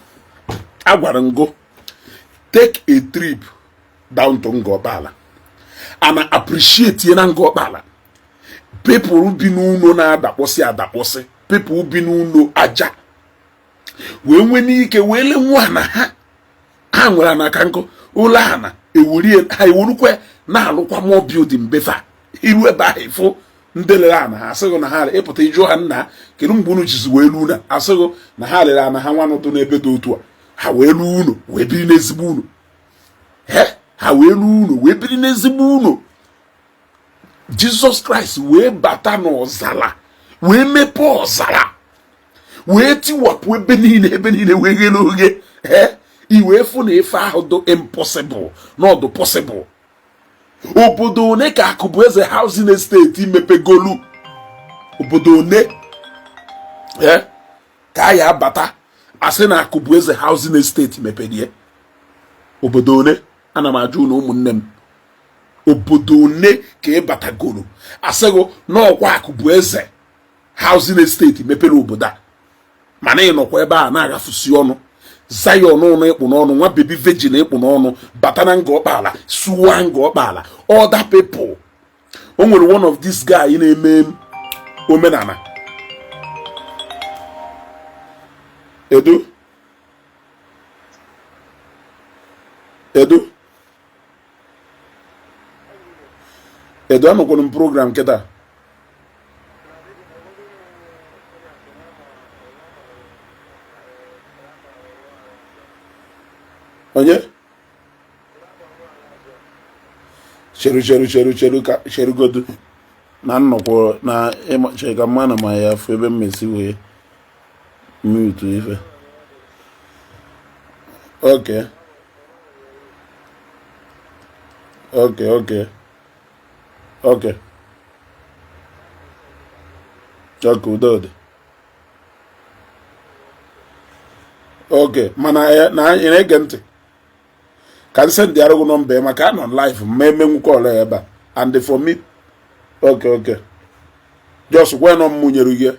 Agwara m go take a trip down to Ngor Okpala and appreciate ye na Ngor Okpala. People bi n'ụlọ na-adakpọsị adakpọsị, people bi n'ụlọ aja wee nwee n'ike wee lee nwa na ha ha nwere ana ka nkụ ụlọ ana ewurie ha ewurukwe na-alụkwa more building befa iru ebe ahụ ịfụ ndị lere ana ha asịghị na ha ịpụta ịjụ ha, nna, kedu mgbe unu jizi wee luo na asịghị na ha lere ana ha nwanụ dị n'ebe dị otu a, ha wee luo ụlọ wee biri n'ezigbo ụlọ, ha wee luo ụlọ wee biri n'ezigbo ụlọ. Jizọs Kraịst wee bata n'ọzara wee mepee ọzara wee tiwapụ ebe niile, ebe niile wee ghere oghe, i wee fụ na ife ahụ dị impossible na ọ dụ possible. Obodo one ka Akụbụeze housing estate mepegolu? Obodo one ka a ya abata asị na Akụbụeze housing estate meperie? Obodo one? Ana m ajụ unu, ụmụnne m, obodo one ka ị batagoro asịghị n'ọkwa Akụbụeze housing estate mepere obodo a? Mana ị nọkwa ebe a na-aghafusi ọnụ. Zion ụnụ ịkpụ n'ọnụ, nwa baby virgin ịkpụ n'ọnụ, bata na Ngor Okpala, suwa Ngor Okpala. Other people, o nwere one of this guy na-eme omenala edo edo edo anọkwara m program kịta. Onye cheru cheru cheru cheru ka cherugodu na nnọkwọ na chere ka mma na ma ya afụ ebe m mesi wee mute ife. Okay, okay, okay, okay, okay, udo dị. Okay, mana na ị na-ege ntị ka m send arụgụ nọmba ya maka anọ live ma emenwu call ebe a and for me. Okay, just gwa nọ m nyere gị.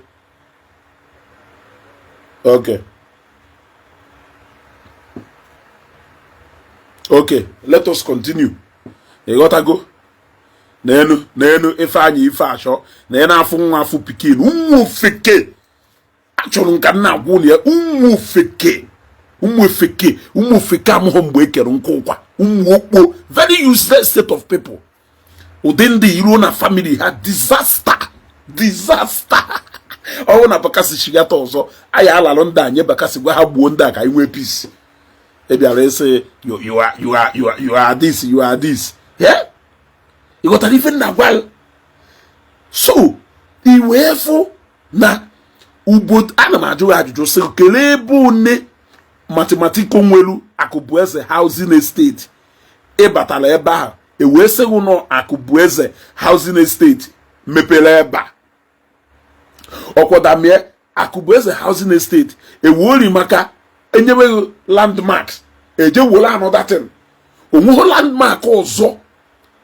Okay, let us continue. Ịghọtago? N'elu n'elu Ifeanyị ife achọ na ị na-afụ nwa afụ pikin ụmụ ofeke achọrọ nka nna agwa ụlọ ya, ụmụ ofeke, ụmụ ofeke, ụmụ ofeke amụghị mgbe e kere nkụ ụkwa, ụmụ okpo, very useless set of people. Ụdị ndị iruo na family ha, disaster, disaster. Ọ bụrụ na Bakassi chigata ọzọ, anyị alalụ ndị a nye Bakassi, gwa ha gbuo ndị a ka anyị nwee peace. Ị bịara ịsị you are, you are, you are, you are this, you are this. Yeah, ị ghọtara ife nna gwa? So i wee fụ na ugbo ana m ajụ ya ajụjụ sị, kelee ebe one Mathematical nwelu Akụbụeze housing estate ịbatara ebe ahụ ewee sị gị nọ Akụbụeze housing estate mepere ebe a? Ọkwadamie Akụbụeze housing estate ewuori maka enyeweghị landmarks eje were another thing. Onweghị landmark ọzọ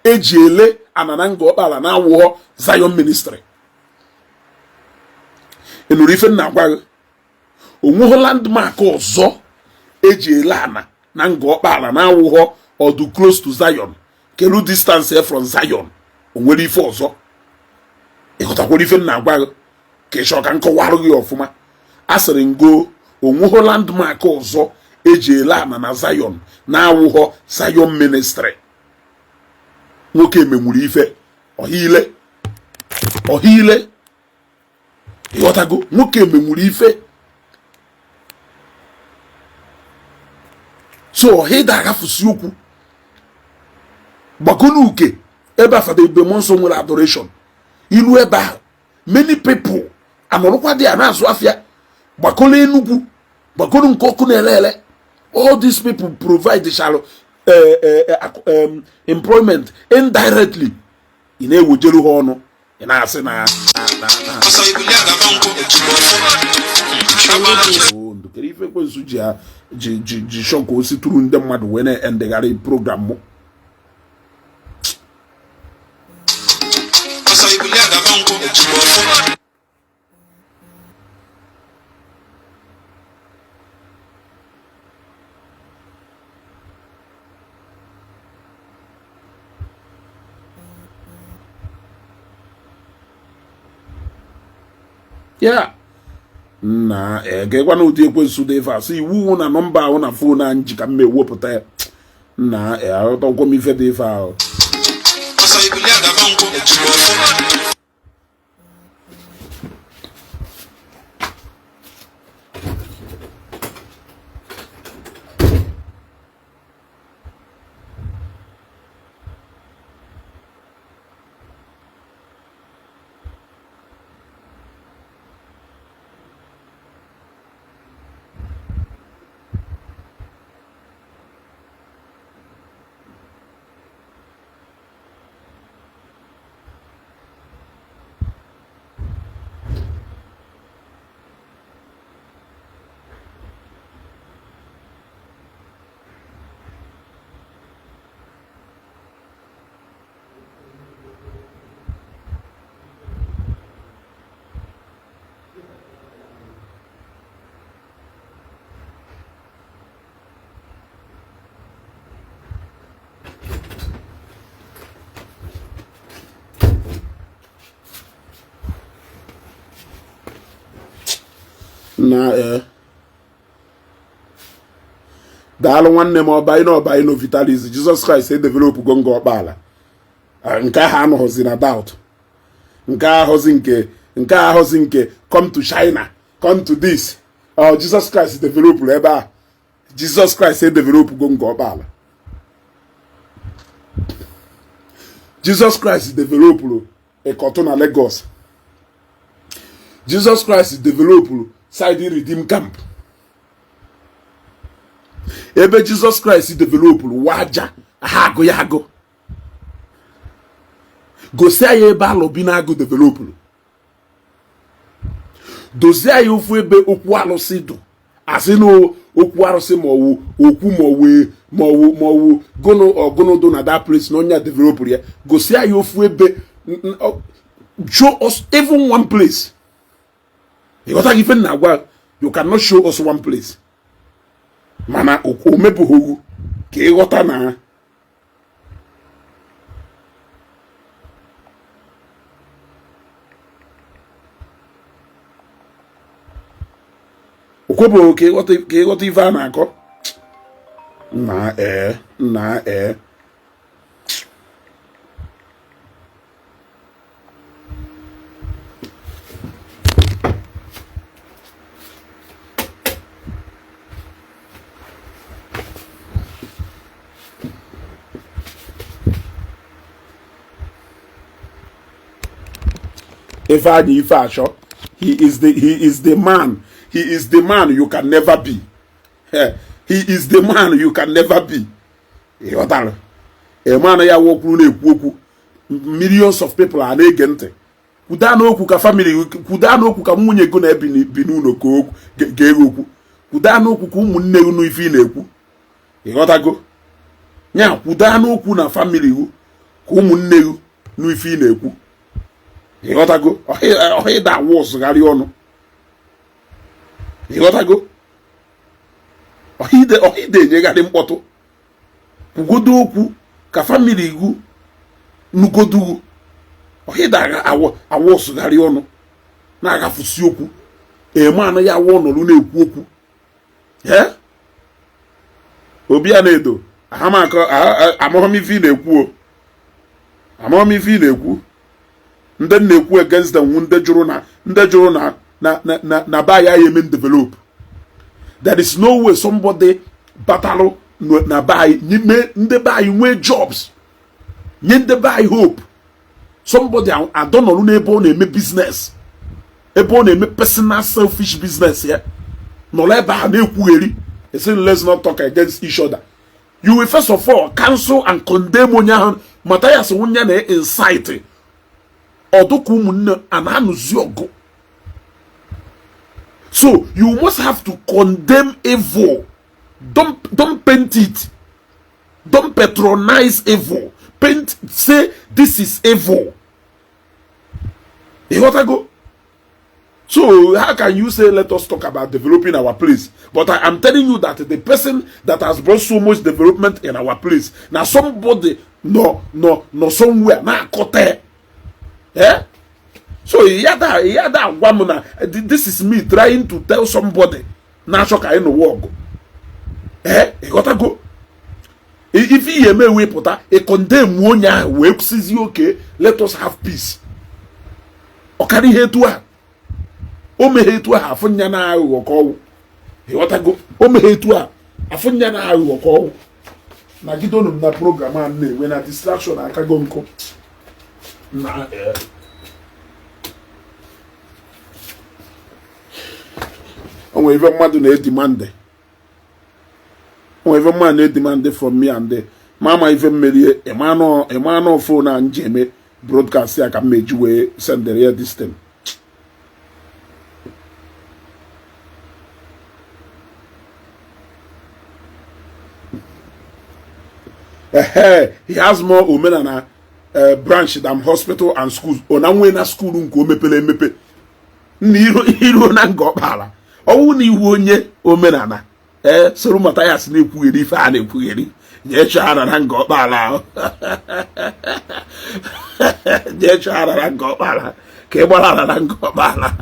eji ele anana Ngor Okpala na awụghọ Zion Ministry. Ị nụrụ ife nna gwa gị? Onweghị landmark ọzọ eji ele ana na Ngor Okpala na awụghọ ọdụ close to Zion. Kelu distance from Zion, o nwere ife ọzọ? Ịghọtakwara ife nna gwa gị? Ka ị chọọ ka nkọwarụ gị ọfụma. A sịrị ngo onweghị landmark ọzọ eji ele ana na Zion na-awụghọ Zion Ministry. Nwoke emenwuru ife ọhile ọhile, ịghọtago? Nwoke emenwuru ife so ọhịda aghafusi okwu gbagolu uke ebe afada ebe mmụọ nsọ nwere adoration ilu ebe ahụ, many people anọrọkwa dị a na-azụ afịa. Gbakọrọ Enugwu, gbakọrọ nke ọkụ na-ele ele. All these people provide shallow employment indirectly. Ị na-ewejere ha ọnụ. Ị na-asị na kedu ife ekwensu ji ji ji chọ ka o si tụrụ ndị mmadụ wee na-endegharị program mụ. Ya na egekwana ụdị ekwensu dị ife a sị iwu na nọmba ahụ na phone anyị ji ka m ewepụta ya na aghọtakwa m ife dị ife ahụ. Na daalụ nwanne m ọbaino ọbaino Vitalis. Jesus Christ edevelop go Ngor Okpala nke ahụ anọghọzi na doubt, nke ahụzi nke nke ahụzi nke come to China, come to this. Jesus Christ develop ebe a. Jesus Christ edevelop go Ngor Okpala. Jesus Christ developụrụ Ikotun na Lagos. Jesus Christ developụrụ side Redeem Camp. Ebe Jesus Christ developụrụ waja ha agụ ya agụ gosi anyị ebe alụbi na-agụ developụrụ, dozie anyị ofu ebe okwu alụsị dụ, asị na okwu arụsị ma ọwụ okwu ma ọwụ ma ọwụ ma ọwụ gụnụ ọgụnụ dụ na that place na onye a developụrụ ya. Gosi anyị ofu ebe, show us even one place. Ịghọta gị ife na agwa, you cannot show us one place. Mana o mepụghị ogwu ka ịghọta na o kwebụghị ka ịghọta ife a na-akọ na ee na ee. Ifeanyi Ifeasho, he is the man. He is the man you can never be. He is the man you can never be. Ịghọtara? A man ya wokwuru na-ekwu okwu, millions of people a na-ege ntị. Kwuda n'okwu ka family, kwuda n'okwu ka nwunye gị na-ebi bi n'ụlọ ka ga-eghe okwu. Kwuda n'okwu ka ụmụnne gị nụ ife ị na-ekwu. Ịghọtago? Nya kwuda n'okwu na family gị ka ụmụnne gị nụ ife ị na-ekwu. Ịghọtago? Ọha ịda awụ ọsụgharị ọnụ. Ịghọtago? Ọha ide enyegharị mkpọtụ. Kwugodo okwu ka family gị nụgodu. Ọha ịda awụ ọsụgharị ọnụ na-agafusi okwu. Eme anaghị awụ ọnọrụ na-ekwu okwu. Ee? Obi a na-edo amaghị m ife ị na-ekwu o. Amaghị m ife ị na-ekwu. Ndị na-ekwu against them ndị jụrụ na ndị jụrụ na na na na ba ya eme develop. There is no way somebody batalụ na be anyị ndị be anyị nwee jobs, nye ndị be anyị hope. Somebody adọnọrụ n'ebe ọ na-eme business, ebe ọ na-eme personal selfish business ya, nọrọ ebe a na-ekwugheri esi let's not talk against each other. You will first of all cancel and condemn onye ahụ. Matthias nwunye na incite Ọdụka ụmụnne a na-anụzi ọgụ. So you must have to condemn evil. Don't paint it, don't patronize evil. Paint, say this is evil. Ịghọtago? So how can you say, "Let us talk about developing our place," but I am telling you that the person that has brought so much development in our place na somebody no somewhere na-akọta, eh? So yada agwa m na this is me trying to tell somebody na-achọ ka anyị nụwa ọgụ, eh? Ịghọtago? Ife ihe eme wepụta ị condemn onye ahụ wee kwụsịzi. Okay, let us have peace. Ọkara ihe etu a o meghe etu ahụ, afụ nya na aghụghọ ka ọwụ. Ịghọtago? O meghe etu a, afụ nya na aghụghọ ka ọwụ. Nagidonu m na program a na-enwe na distraction akago nkụ na o nwere ife mmadụ na-edemand, o nwere ife mmadụ na-edemand from me, and mama ife mmerie ịmanụ phone a nji eme broadcast ya ka m meji wee sendere ya this thing. Ehe, he has more omenala branch than hospital and schools. Ọ na nwee na school nke o mepere emepe na iruo na Nga Ọkpala. Ọwụ na iwu onye omenala ee soro Mathias na-ekwugheri ife a na-ekwugheri, jee chọọ ara na Nga Ọkpala ahụ, jee chọọ ara na Nga Ọkpala ka ị gbara ara na Nga Ọkpala.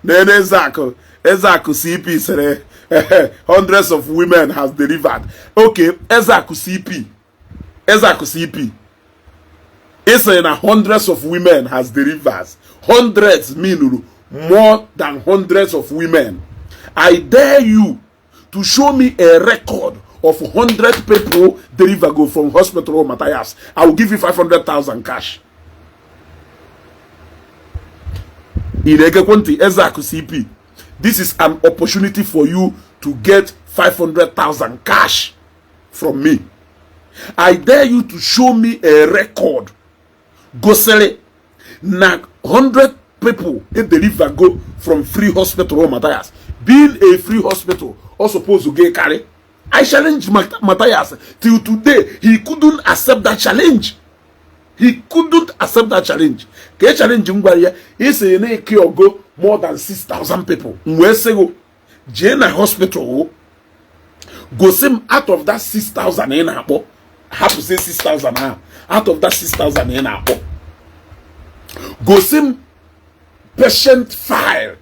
Na Ezeakụ, Ezeakụ CP sịrị hundreds of women has delivered. Okay, Ezeakụ CP, Ezeakụ CP, ị sịrị na hundreds of women has delivered. Hundreds mean more than hundreds of women. I dare you to show me a record of 100 people deliver go from hospital Matthias. I will give you 500,000 cash. Ị na-egekwe ntị, Ezeakụ CP? This is an opportunity for you to get 500,000 cash from me. I dare you to show me a record gosiri na 100 people e deliver go from free hospital Matthias. Being a free hospital, or suppose to get carry. I challenge Matthias. Till today he couldn't accept that challenge. He couldn't accept that challenge. Ka e challenge m gwara ya, isi na eke ogo more than 6,000 people, m wee sị go jee na hospital gosi m out of that 6,000 ị na-akpọ, hapụzie 6,000 ahụ, out of that 6,000 ị na-akpọ, gosi m patient file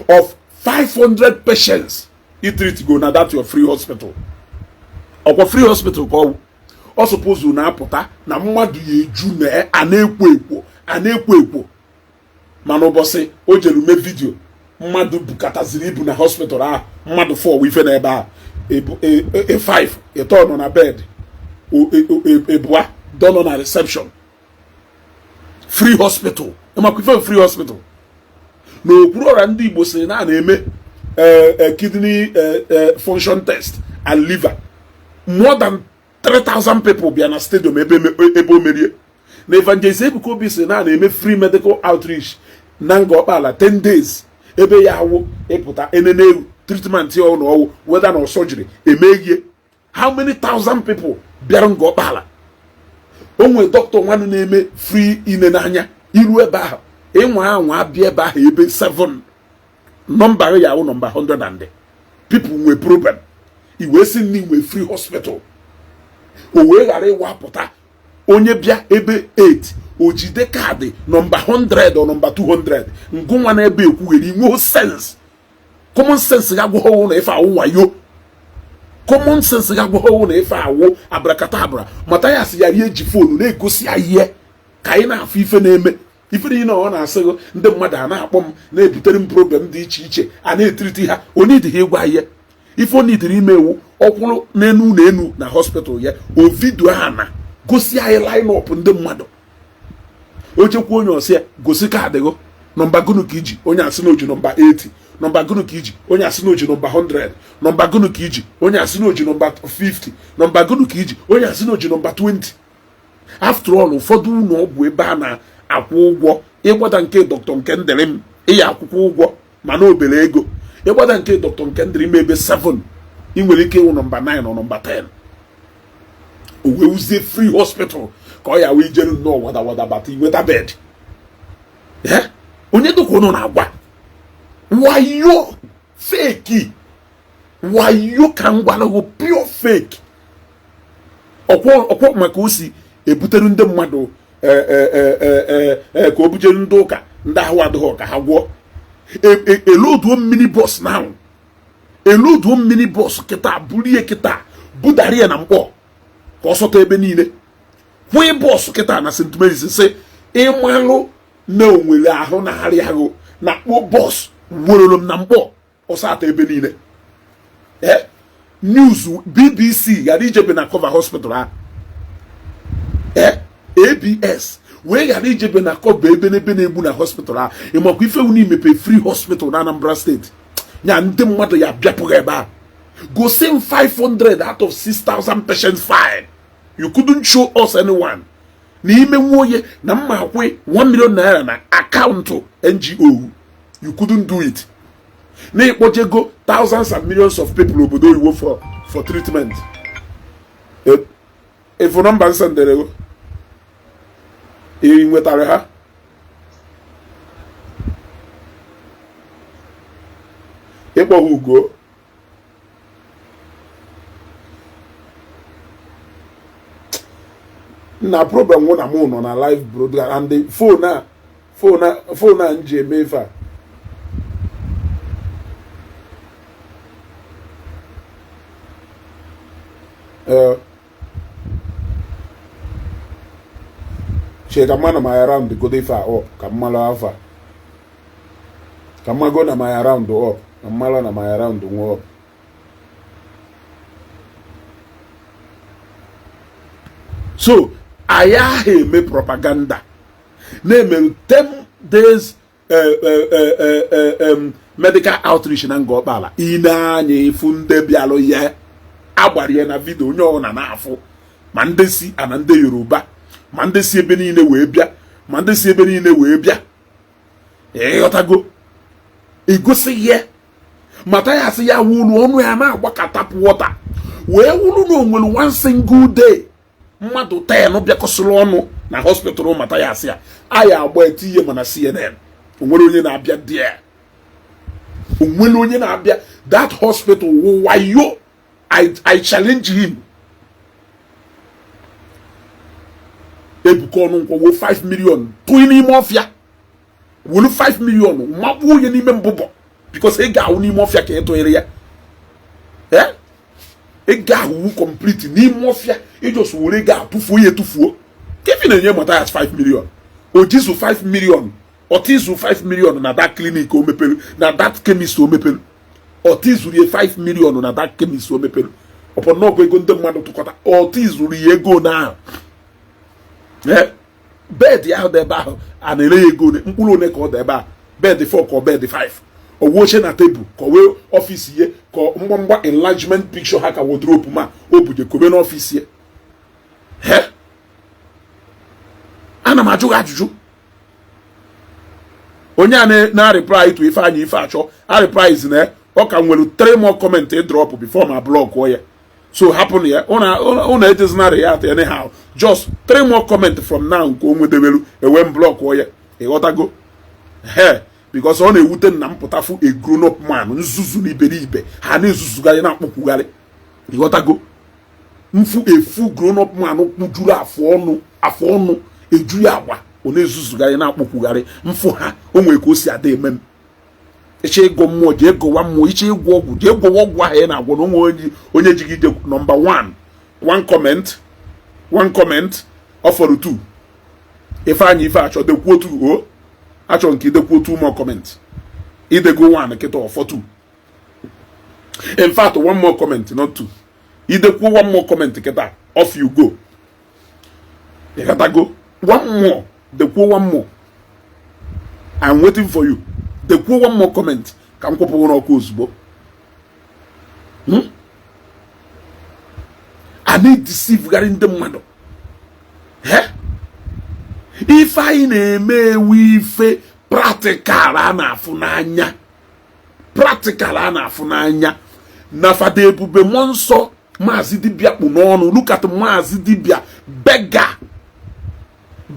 of 500 patients i treat go na that your free hospital. Ọkwa free hospital ka ọ ọ suppose na-apụta na mmadụ ya eju na a na-ekwo ekwo, a na-ekwo ekwo. Mana ụbọchị o jere mee video, mmadụ bukataziri ibu na hospital ahụ. Mmadụ 4 ife na ebe ahụ, 5 ịtọ nọ na bed, ebua dọ nọ na reception. Free hospital, ịmakwa ife free hospital na okpuru ọra ndị Igbo sịrị na a na-eme kidney function test and liver. More than 3000 people bịa na stadium ebe o merie. Na Evangelist Ebuka Obi sị na a na-eme free medical outreach na Nga Ọkpala 10 days, ebe ya awụ ịpụta enene ewu treatment ya na ọwụ whether na surgery emeghie. How many thousand people bịara Nga Ọkpala? O nwere dọkịta nwanne na-eme free ine n'anya iru ebe ahụ, ịnwa anwa abịa ebe ahụ ebe 7 nọmba ya awụ nọmba 100 and people nwee problem. I wee sị na nwee free hospital, o wee ghara ịwapụta onye bịa ebe 8, o jide card nọmba 100 ọ nọmba 200. Ngụnwa na ebe ekwughere inwe sense, common sense ga agwaghị na ife awụ wayo. Common sense ga agwaghị na ife awụ abracadabra. Mathias yara eji phone na-egosi ya ihe ka anyị na-afụ ife na-eme. Ife niile ọ na-asị gị, ndị mmadụ a na-akpọ m na-ebutere m problem dị iche iche, a na-etreat ha. Onidịghị ịgwa ihe ife onidiri ime ewu ọkwụrụ n'enu na enu na hospital ya. O video ha na gosi anyị line up ndị mmadụ. O chekwa onye ọsị ya gosi card gụ, nọmba gụnụ ka iji, onye asị na oji nọmba 80. Nọmba gụnụ ka iji? Onye asị na o ji nọmba 100. Nọmba gụnụ ka iji? Onye asị na o ji nọmba 50. Nọmba gụnụ ka iji? Onye asị na o ji nọmba 20. After all, ụfọdụ ụlọ ọgwụ ebe a na-akwụ ụgwọ, ịgbada nke Dr. Nkemdirim, ị ya-akwụkwa ụgwọ mana obere ego. Ịgbada nke Dr. Nkemdirim ebe 7, ị nwere ike ịwụ nọmba 9 ọ nọmba 10. O wee wuzie free hospital ka ọ ya wee jere nnọọ wada wada bata inweta bed. Onye dịka ụnụ na-agwa wayo fake wayo ka m gwara gị, pure fake. Ọkwọ maka o si ebutere ndị mmadụ e, e, e, ka o bujere ndị ụka ndị ahụ adịghị ka ha gwọọ. Eloduo minibus na eloduo minibus kịta, burie kịta, budara ya na Nkpọ ka ọ sọta ebe niile. Kwụị bus kịta na St. Mary's, sị ịmalụ na o nwere ahụ na-arịa ahụ na kpọ bus werolo m na Nkpọ ọsọ ata ebe niile. News BBC ghara ijebe na cover hospital ha, ABS wee ghara ijebe na cover ebe n'ebe na-egbu na hospital ha. Ịmakwa ife unu imepe free hospital na Anambra steeti ya, ndị mmadụ ya bịapụghị ebe a. Gosi m 500 out of 6,000 patients file. You couldn't show us anyone. Na ime nwa onye na mma akwụ 1 million naira na akaụntụ NGO, you couldn't do it. Na ịkpọjego thousands and millions of people obodo oyibo for treatment. Efu nọmba nsendere go, ị nwetara ha? Ịkpọ ha ugo na problem nwụ na mụ nọ na live broadcast and the phone a m ji eme ife a. Ee, chee ka mma na my round godo ife a up, ka mmalụ afa, ka mmago na my round up, ka mmalụ na my round nwe up. So anyị ahụ eme propaganda na-emerụ 10 days medical outreach na Ngor Okpala. Ị na-anya ifu ndị bịalụ ya, agbara ya na video, onye ọbụla na-afụ, ma ndị si ana ndị Yoruba, ma ndị si ebe niile wee bịa, ma ndị si ebe niile wee bịa. Ịghọtago? Egosi ya Mathias ya wụrụ ọnụ ya na-agba ka tap water, wee wụrụ na onwere one single day mmadụ 10 bịakọsịrị ọnụ na hospital Mathias ya, anyị agba etinye mana CNN. Onwere onye na-abịa there? Onwere onye na-abịa that hospital? Wayo. I challenge him. Ebuka Ọnụnkwọ wo 5 million tụị n'ime ọfịa, wolu 5 million makpuo onye n'ime mbụbọ, because ị ga-ahụ n'ime ọfịa ka ị tụnyere ya. Ego ahụ wu complete n'ime ọfịa. Ijos were ego atụfuo ya etufuo. Kevin na-enye Mathias 5 million, o jizu 5 million, ọtịzụ 5 million na that clinic o mepere, na that chemist o mepere. Ọtịzụrụ ya 5 million na that chemist o mepere, ọpọ nnọọ ego ndị mmadụ tụkọta. Ọtịzụrụ ya ego na ahụ bed ahụ dị ebe ahụ a na-ere ya ego one, mkpụrụ one ka ọ dị ebe a, bed 4 ka ọ bed 5, owu oche na tebụl, ka o wee ọfịs ye, ka mgbamgba enlargement picture ha, ka wardrobe ma o buje kobe n'ọfịs ye. He, ana m ajụ gị ajụjụ. Onye a na-reply to Ifeanyị ife achọ a replies na ọ ka nwere three more comment drop before ma block ya. So hapụ na ya, ụna ejezinarị ya at anyhow. Just three more comment from now nke o nwedebelu, ewe m block ya. Ịghọtago? He, because ọ na-ewute nna m pụtafu a grown up man nzuzu na iberibe ha na-ezuzugharị na-akpọkwugharị. Ịghọtago? Mfu efu grown up man kpujuru afụ ọnụ, afụ ọnụ eju ya agba, ọ na-ezuzugharị na-akpọkwugharị. Mfụ ha, o nwere ka o si ada eme m. Ịchọ ịgụ mmụọ, jee gụwa mmụọ. Ịchọ ịgwọ ọgwụ, jee gwọwa ọgwụ ahụ ị na-agwọ na onwe onye onye ji gị ije. Nọmba 1, one comment, one comment, ọ fọrọ two. Ifeanyị ife achọ dekwuo two. O achọ nke idekwuo two more comment. Idego one kịta, ọfọ two. In fact, one more comment, not two. Idekwuo one more comment kịta, off you go. Ịghọtago? One more, dekwuo one more. I'm waiting for you. Dekwuo one more comment. Ka m kwụpụghị n'ọkụ ozugbo. A na-edeceivegharị ndị mmadụ. Ife anyị na-eme ewu, ife practical a na-afụ n'anya, practical a na-afụ n'anya na Fada Ebube Mmụọ Nsọ, Maazị Dibịa kpụ n'ọnụ. Look at Maazị Dibịa, beggar,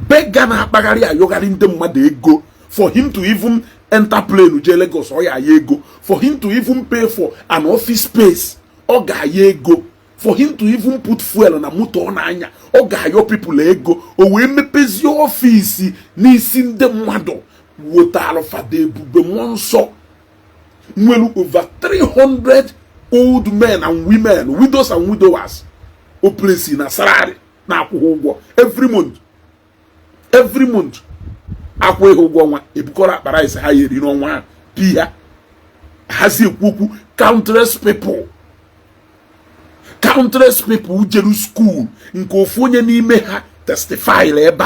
beggar na-akpagharị ayọgharị ndị mmadụ ego. For him to even enter plane jee Lagos, ọ ya aya ego. For him to even pay for an office space, ọ ga-aya ego. For him to even put fuel na moto ọ na-anya, ọ ga-ayọ people ego. O wee mepezie office n'isi ndị mmadụ. Wetara Fada Ebube Mmụọ Nsọ nwere over 300 old men and women, widows and widowers, o place na salary na-akwụghị ụgwọ every month, every month. Akwụghị ụgwọ ọnwa, ebukọrọ akpa rice ha ya eri n'ọnwa ahụ pi ha hazi ekwu okwu. Countless people, countless people jeru school nke ofu onye n'ime ha testify ebe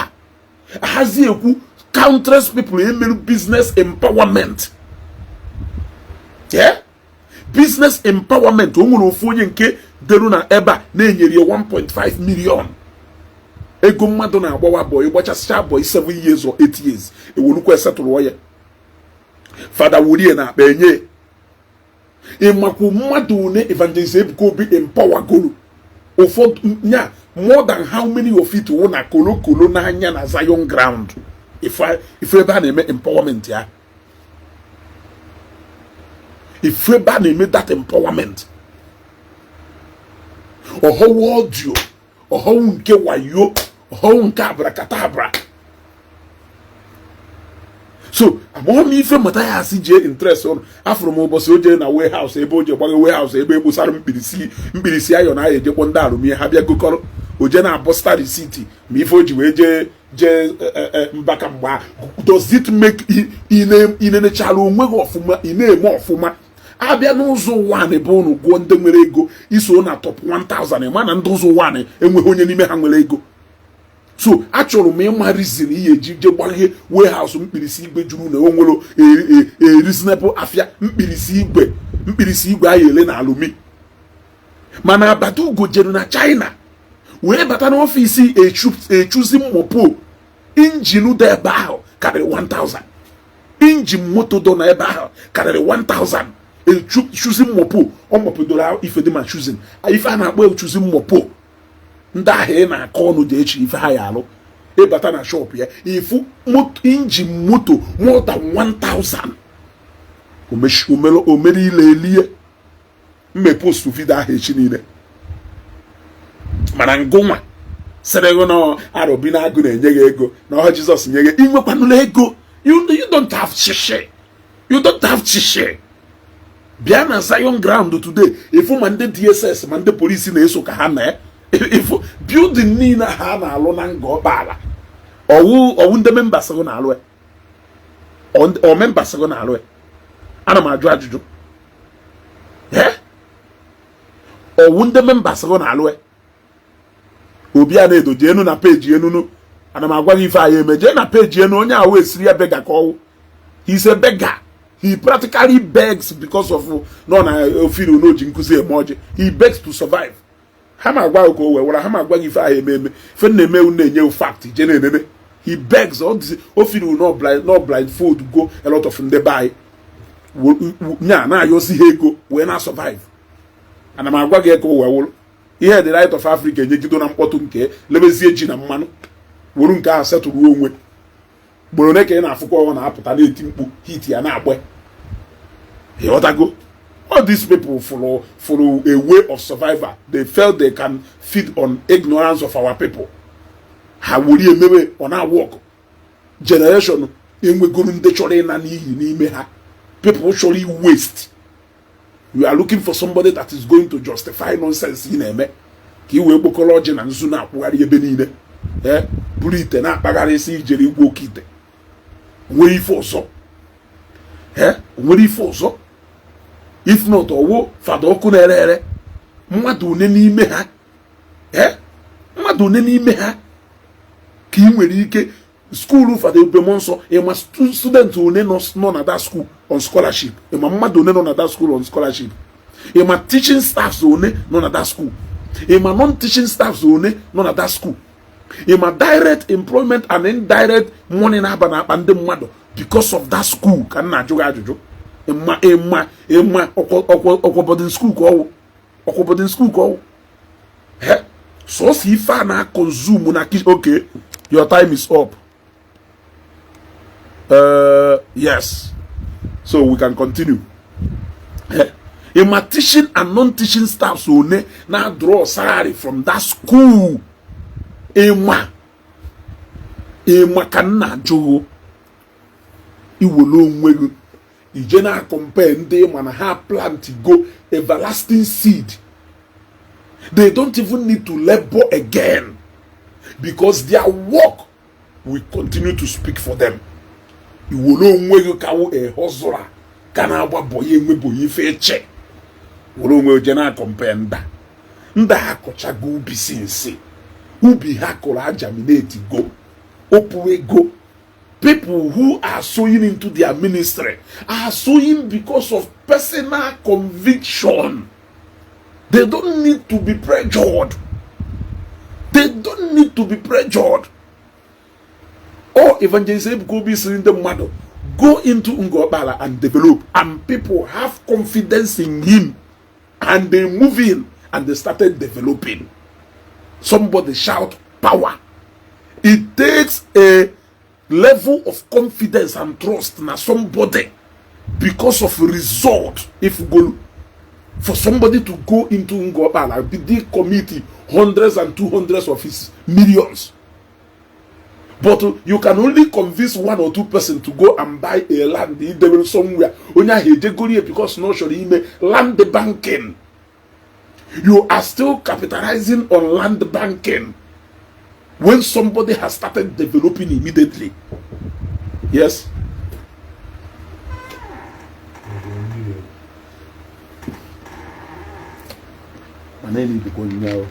a hazi ekwu. Countless people emeru business empowerment. Yeah? Business empowerment, o nwere ofu onye nke deru na ebe a na-enyere ya 1.5 million. Ego mmadụ na-agbawa boy, gbachasịcha boy 7 years or 8 years, ewelukwa esetụrụ ya. Fada wurie na akpa enye. Ịmakwu mmadụ one Evangelist Ebuka Obi empower goro? Ụfọdụ nya more than how many of it wụ na kolokolo n'anya na Zion ground. Ife ebe a na-eme empowerment ya, ife ebe a na-eme that empowerment, ọhọwụ audio, ọhọwụ nke wayo, ọhọwụ nke abracadabra. So amaghị m ife Mathias jee interest ụnụ. Afụrụ m ụbọchị o jere na warehouse, ebe o je gbaghe warehouse, ebe ekposara mkpirisi mkpirisi ayọ na aya ejekpọ ndị arụmie ha bịa gokọrọ. O jee na abọsta receipt ma ife o ji wee jee jee mbaka mgbe. Does it make ị nenechara onwe gị ọfụma? Ị na-eme ọfụma. Abịa n'ụzọ ụwa ebe ụnụ gụọ ndị nwere ego, iso na top 1000, ma na ndị ụzọ ụwa enweghị onye n'ime ha nwere ego. So achọrọ m ịma reason ihe eji je gbaghe warehouse mkpirisi igwe juru na onwere reasonable afịa mkpirisi igwe, mkpirisi igwe anyị ele na alumi. Mana abata ugo jere na China wee bata n'office echuzi mmopo engine dị ebe ahụ karịrị 1000 engine moto dọ na ebe ahụ karịrị 1000. Echuzi mmopo ọ mọpụdoro ife dị ma chuzin ife a na-akpọ echuzi mmopo. Ndị ahụ ị na-akọ ọnụ dị echi ife ha ya alụ. Ịbata na shop ya, ifu engine moto more than 1000. Omere ile elie mme post video ahụ echi niile. Mana ngụnwa sịrị gị na arọbi na agụ na-enye gị ego na ọha Jizọs nye gị, inwekwanụla ego. You don't have shishi, you don't have shishi. Bịa na Zion ground today, ifu ma ndị DSS ma ndị polisi na-eso ka ha na ifu building niile ha na-alụ na nga ọkpaala. Ọwụ ọwụ ndị members gị na-alụ ya? Ọ members gị na-alụ ya? Ana m ajụ ajụjụ. Ọwụ ndị members gị na-alụ ya? Obi a na-edo jee enu na peji enunu. Ana m agwa gị ife anyị eme. Jee na peji enu onye ahụ esiri ya beggar ka ọwụ. He's a beggar. He practically begs because of nọ na ofiri n'oji nkụzi eme ọjị. He begs to survive. Ha ma agwa ka o wee wara ha ma agwa gị ife ahụ eme eme. Ife na-eme na-enye fact je na-enene. He begs ofiri no blind, no blindfold go a lot of ndị be anyị nya na-ayọzi ha ego wee na survive. Ana m agwa gị ka o wee wụrụ ihe the Light of Africa enyegido na mkpọtụ nke lebezie ji na mmanụ wuru nke ahụ setụrụ onwe. Gboro ole ka ị na-afụkwa ọ na-apụta na-eti mkpu hit ya na-agba? Ịghọtago? All these people for a way of survival, they felt they can feed on ignorance of our people. Ha were emewe ọ na-work. Generation enwegoro ndị chọrọ ịna n'iyi n'ime ha, people chọrọ waste. You are looking for somebody that is going to justify nonsense ị na-eme ka ị wee kpokọrọ ọjị na nzu na-akwụgharị ebe niile, ee, buru ite na-akpagharị isi ijere igwe oke ite. Nwere ife ọzọ? Ee, nwere ife ọzọ? If not, ọwụ fada ọkụ na-ere ere. Mmadụ one n'ime ha, ee, mmadụ one n'ime ha ka ị nwere ike School Fada Ebube Nsọ, ịma student one nọ na that school on scholarship? Ịma mmadụ one nọ na that school on scholarship? Ịma teaching staffs one nọ na that school? Ịma non-teaching staffs one nọ na that school? Ịma direct employment and indirect money na-aba n'akpa ndị mmadụ because of that school? Ka m na-ajụ gị ajụjụ. Ịma, ịma, ịma ọkwa boarding school ka ọwụ, ọkwa boarding school ka ọwụ. Sọsọ ife a na-consume na. Okay, your time is up. Yes, so we can continue. Ịma teaching and non-teaching staffs one na draw salary from that school? Ịma, ịma? Ka m na-ajụghị, iwere onwe gị ije na compare ndị mana ha plant go everlasting seed. They don't even need to labor again because their work will continue to speak for them. Iwere onwe gị ka wụ a hustler ka na-agba boy, enwe boy ife eche, were onwe je na compare nda nda ha kọchago ubi sinsi ubi ha kụrụ agerminate go opu ego. People who are sowing into their ministry are sowing because of personal conviction. They don't need to be pressured. They don't need to be pressured. Or Evangelist Ebuka Obi sịrị ndị mmadụ go into Ngokpala and develop, and people have confidence in him and they move in and they started developing. Somebody shout power. It takes a level of confidence and trust na somebody because of result. If go for somebody to go into Ngokpala, be commit hundreds and two hundreds of his millions, but you can only convince one or two person to go and buy a land idebere somewhere. Onye ahụ ejegoro ya because na ọ chọrọ ime land banking. You are still capitalizing on land banking when somebody has started developing immediately. Yes. Mana enidikwa onyinye ahụ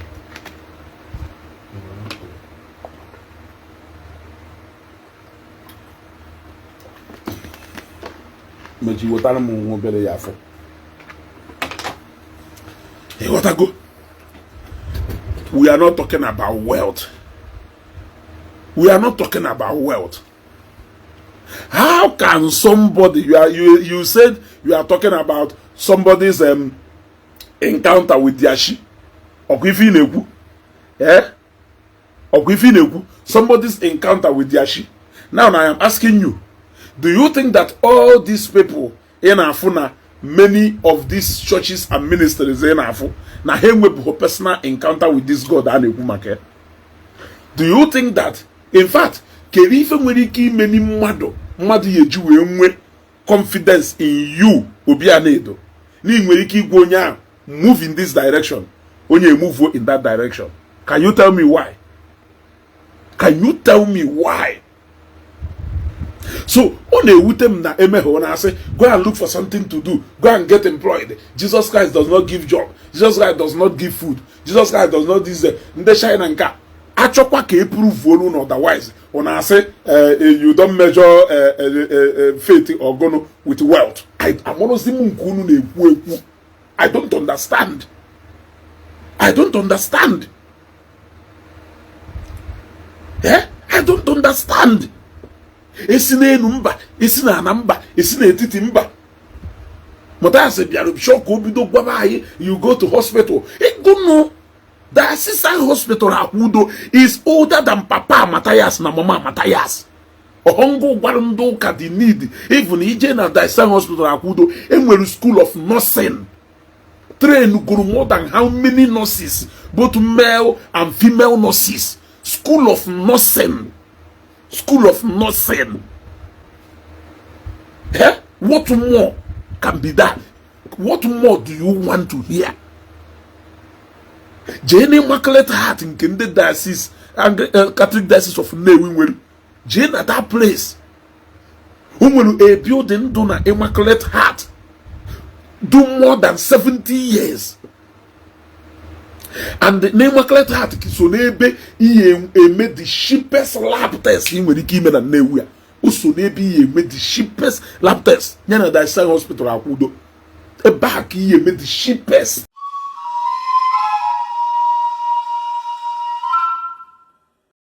mechi wetara m nwa obere ya afọ. Ịghọtago? We are not talking about wealth. We are not talking about wealth. How can somebody, you said you are talking about somebody's encounter with their chi. Ọkwa ife ị na-ekwu? Eh, ọkwa ife ị na-ekwu? Somebody's encounter with their chi. Now I am asking you, do you think that all these people ị na-afụ na many of these churches and ministries ị na-afụ na ha enwebụghị personal encounter with this God a na-ekwu maka ya? Do you think that, in fact, kedu ife nwere ike ime ni mmadụ mmadụ ya eji wee nwee confidence in you, Obi Anedo, na ị nwere ike igwe onye ahụ move in this direction, onye move in that direction? Can you tell me why? Can you tell me why? So ọ na-ewute m na emeghe ọ na-asị, "Go and look for something to do, go and get employed. Jesus Christ does not give job. Jesus Christ does not give food. Jesus Christ does not this." Ndị China nke a achọkwa ka e prove na otherwise. Ọ na-asị, "You don't measure faith or gono with wealth." Amụrụzi m nke unu na-ekwu ekwu. I don't understand. I don't understand. Eh? I don't understand. Esi n'elu mba, esi n'ala mba, esi n'etiti mba. Matthias bịara chọọ ka o bido gwaba anyị, you go to hospital. Ịgụnụ Diocesan Hospital Akwudo is older than Papa Matthias na Mama Matthias. Ọhọngụ gwara ndị ụka the need. Even ije na Diocesan Hospital Akwudo, enwere school of nursing, train gụrụ more than how many nurses, both male and female nurses. School of nursing, school of nursing. Eh? What more can be that? What more do you want to hear? Jee na Immaculate Heart nke ndị diocese, Catholic Diocese of Nnewi nwere. Jee na that place, o nwere a building ndụ na Immaculate Heart do more than 70 years. And na Immaculate Heart so n'ebe ihe eme the cheapest lab test ị nwere ike ime na Nnewi. Ya o so n'ebe ihe eme the cheapest lab test ya na Diocesan Hospital Akwudo, ebe a ka ihe eme the cheapest.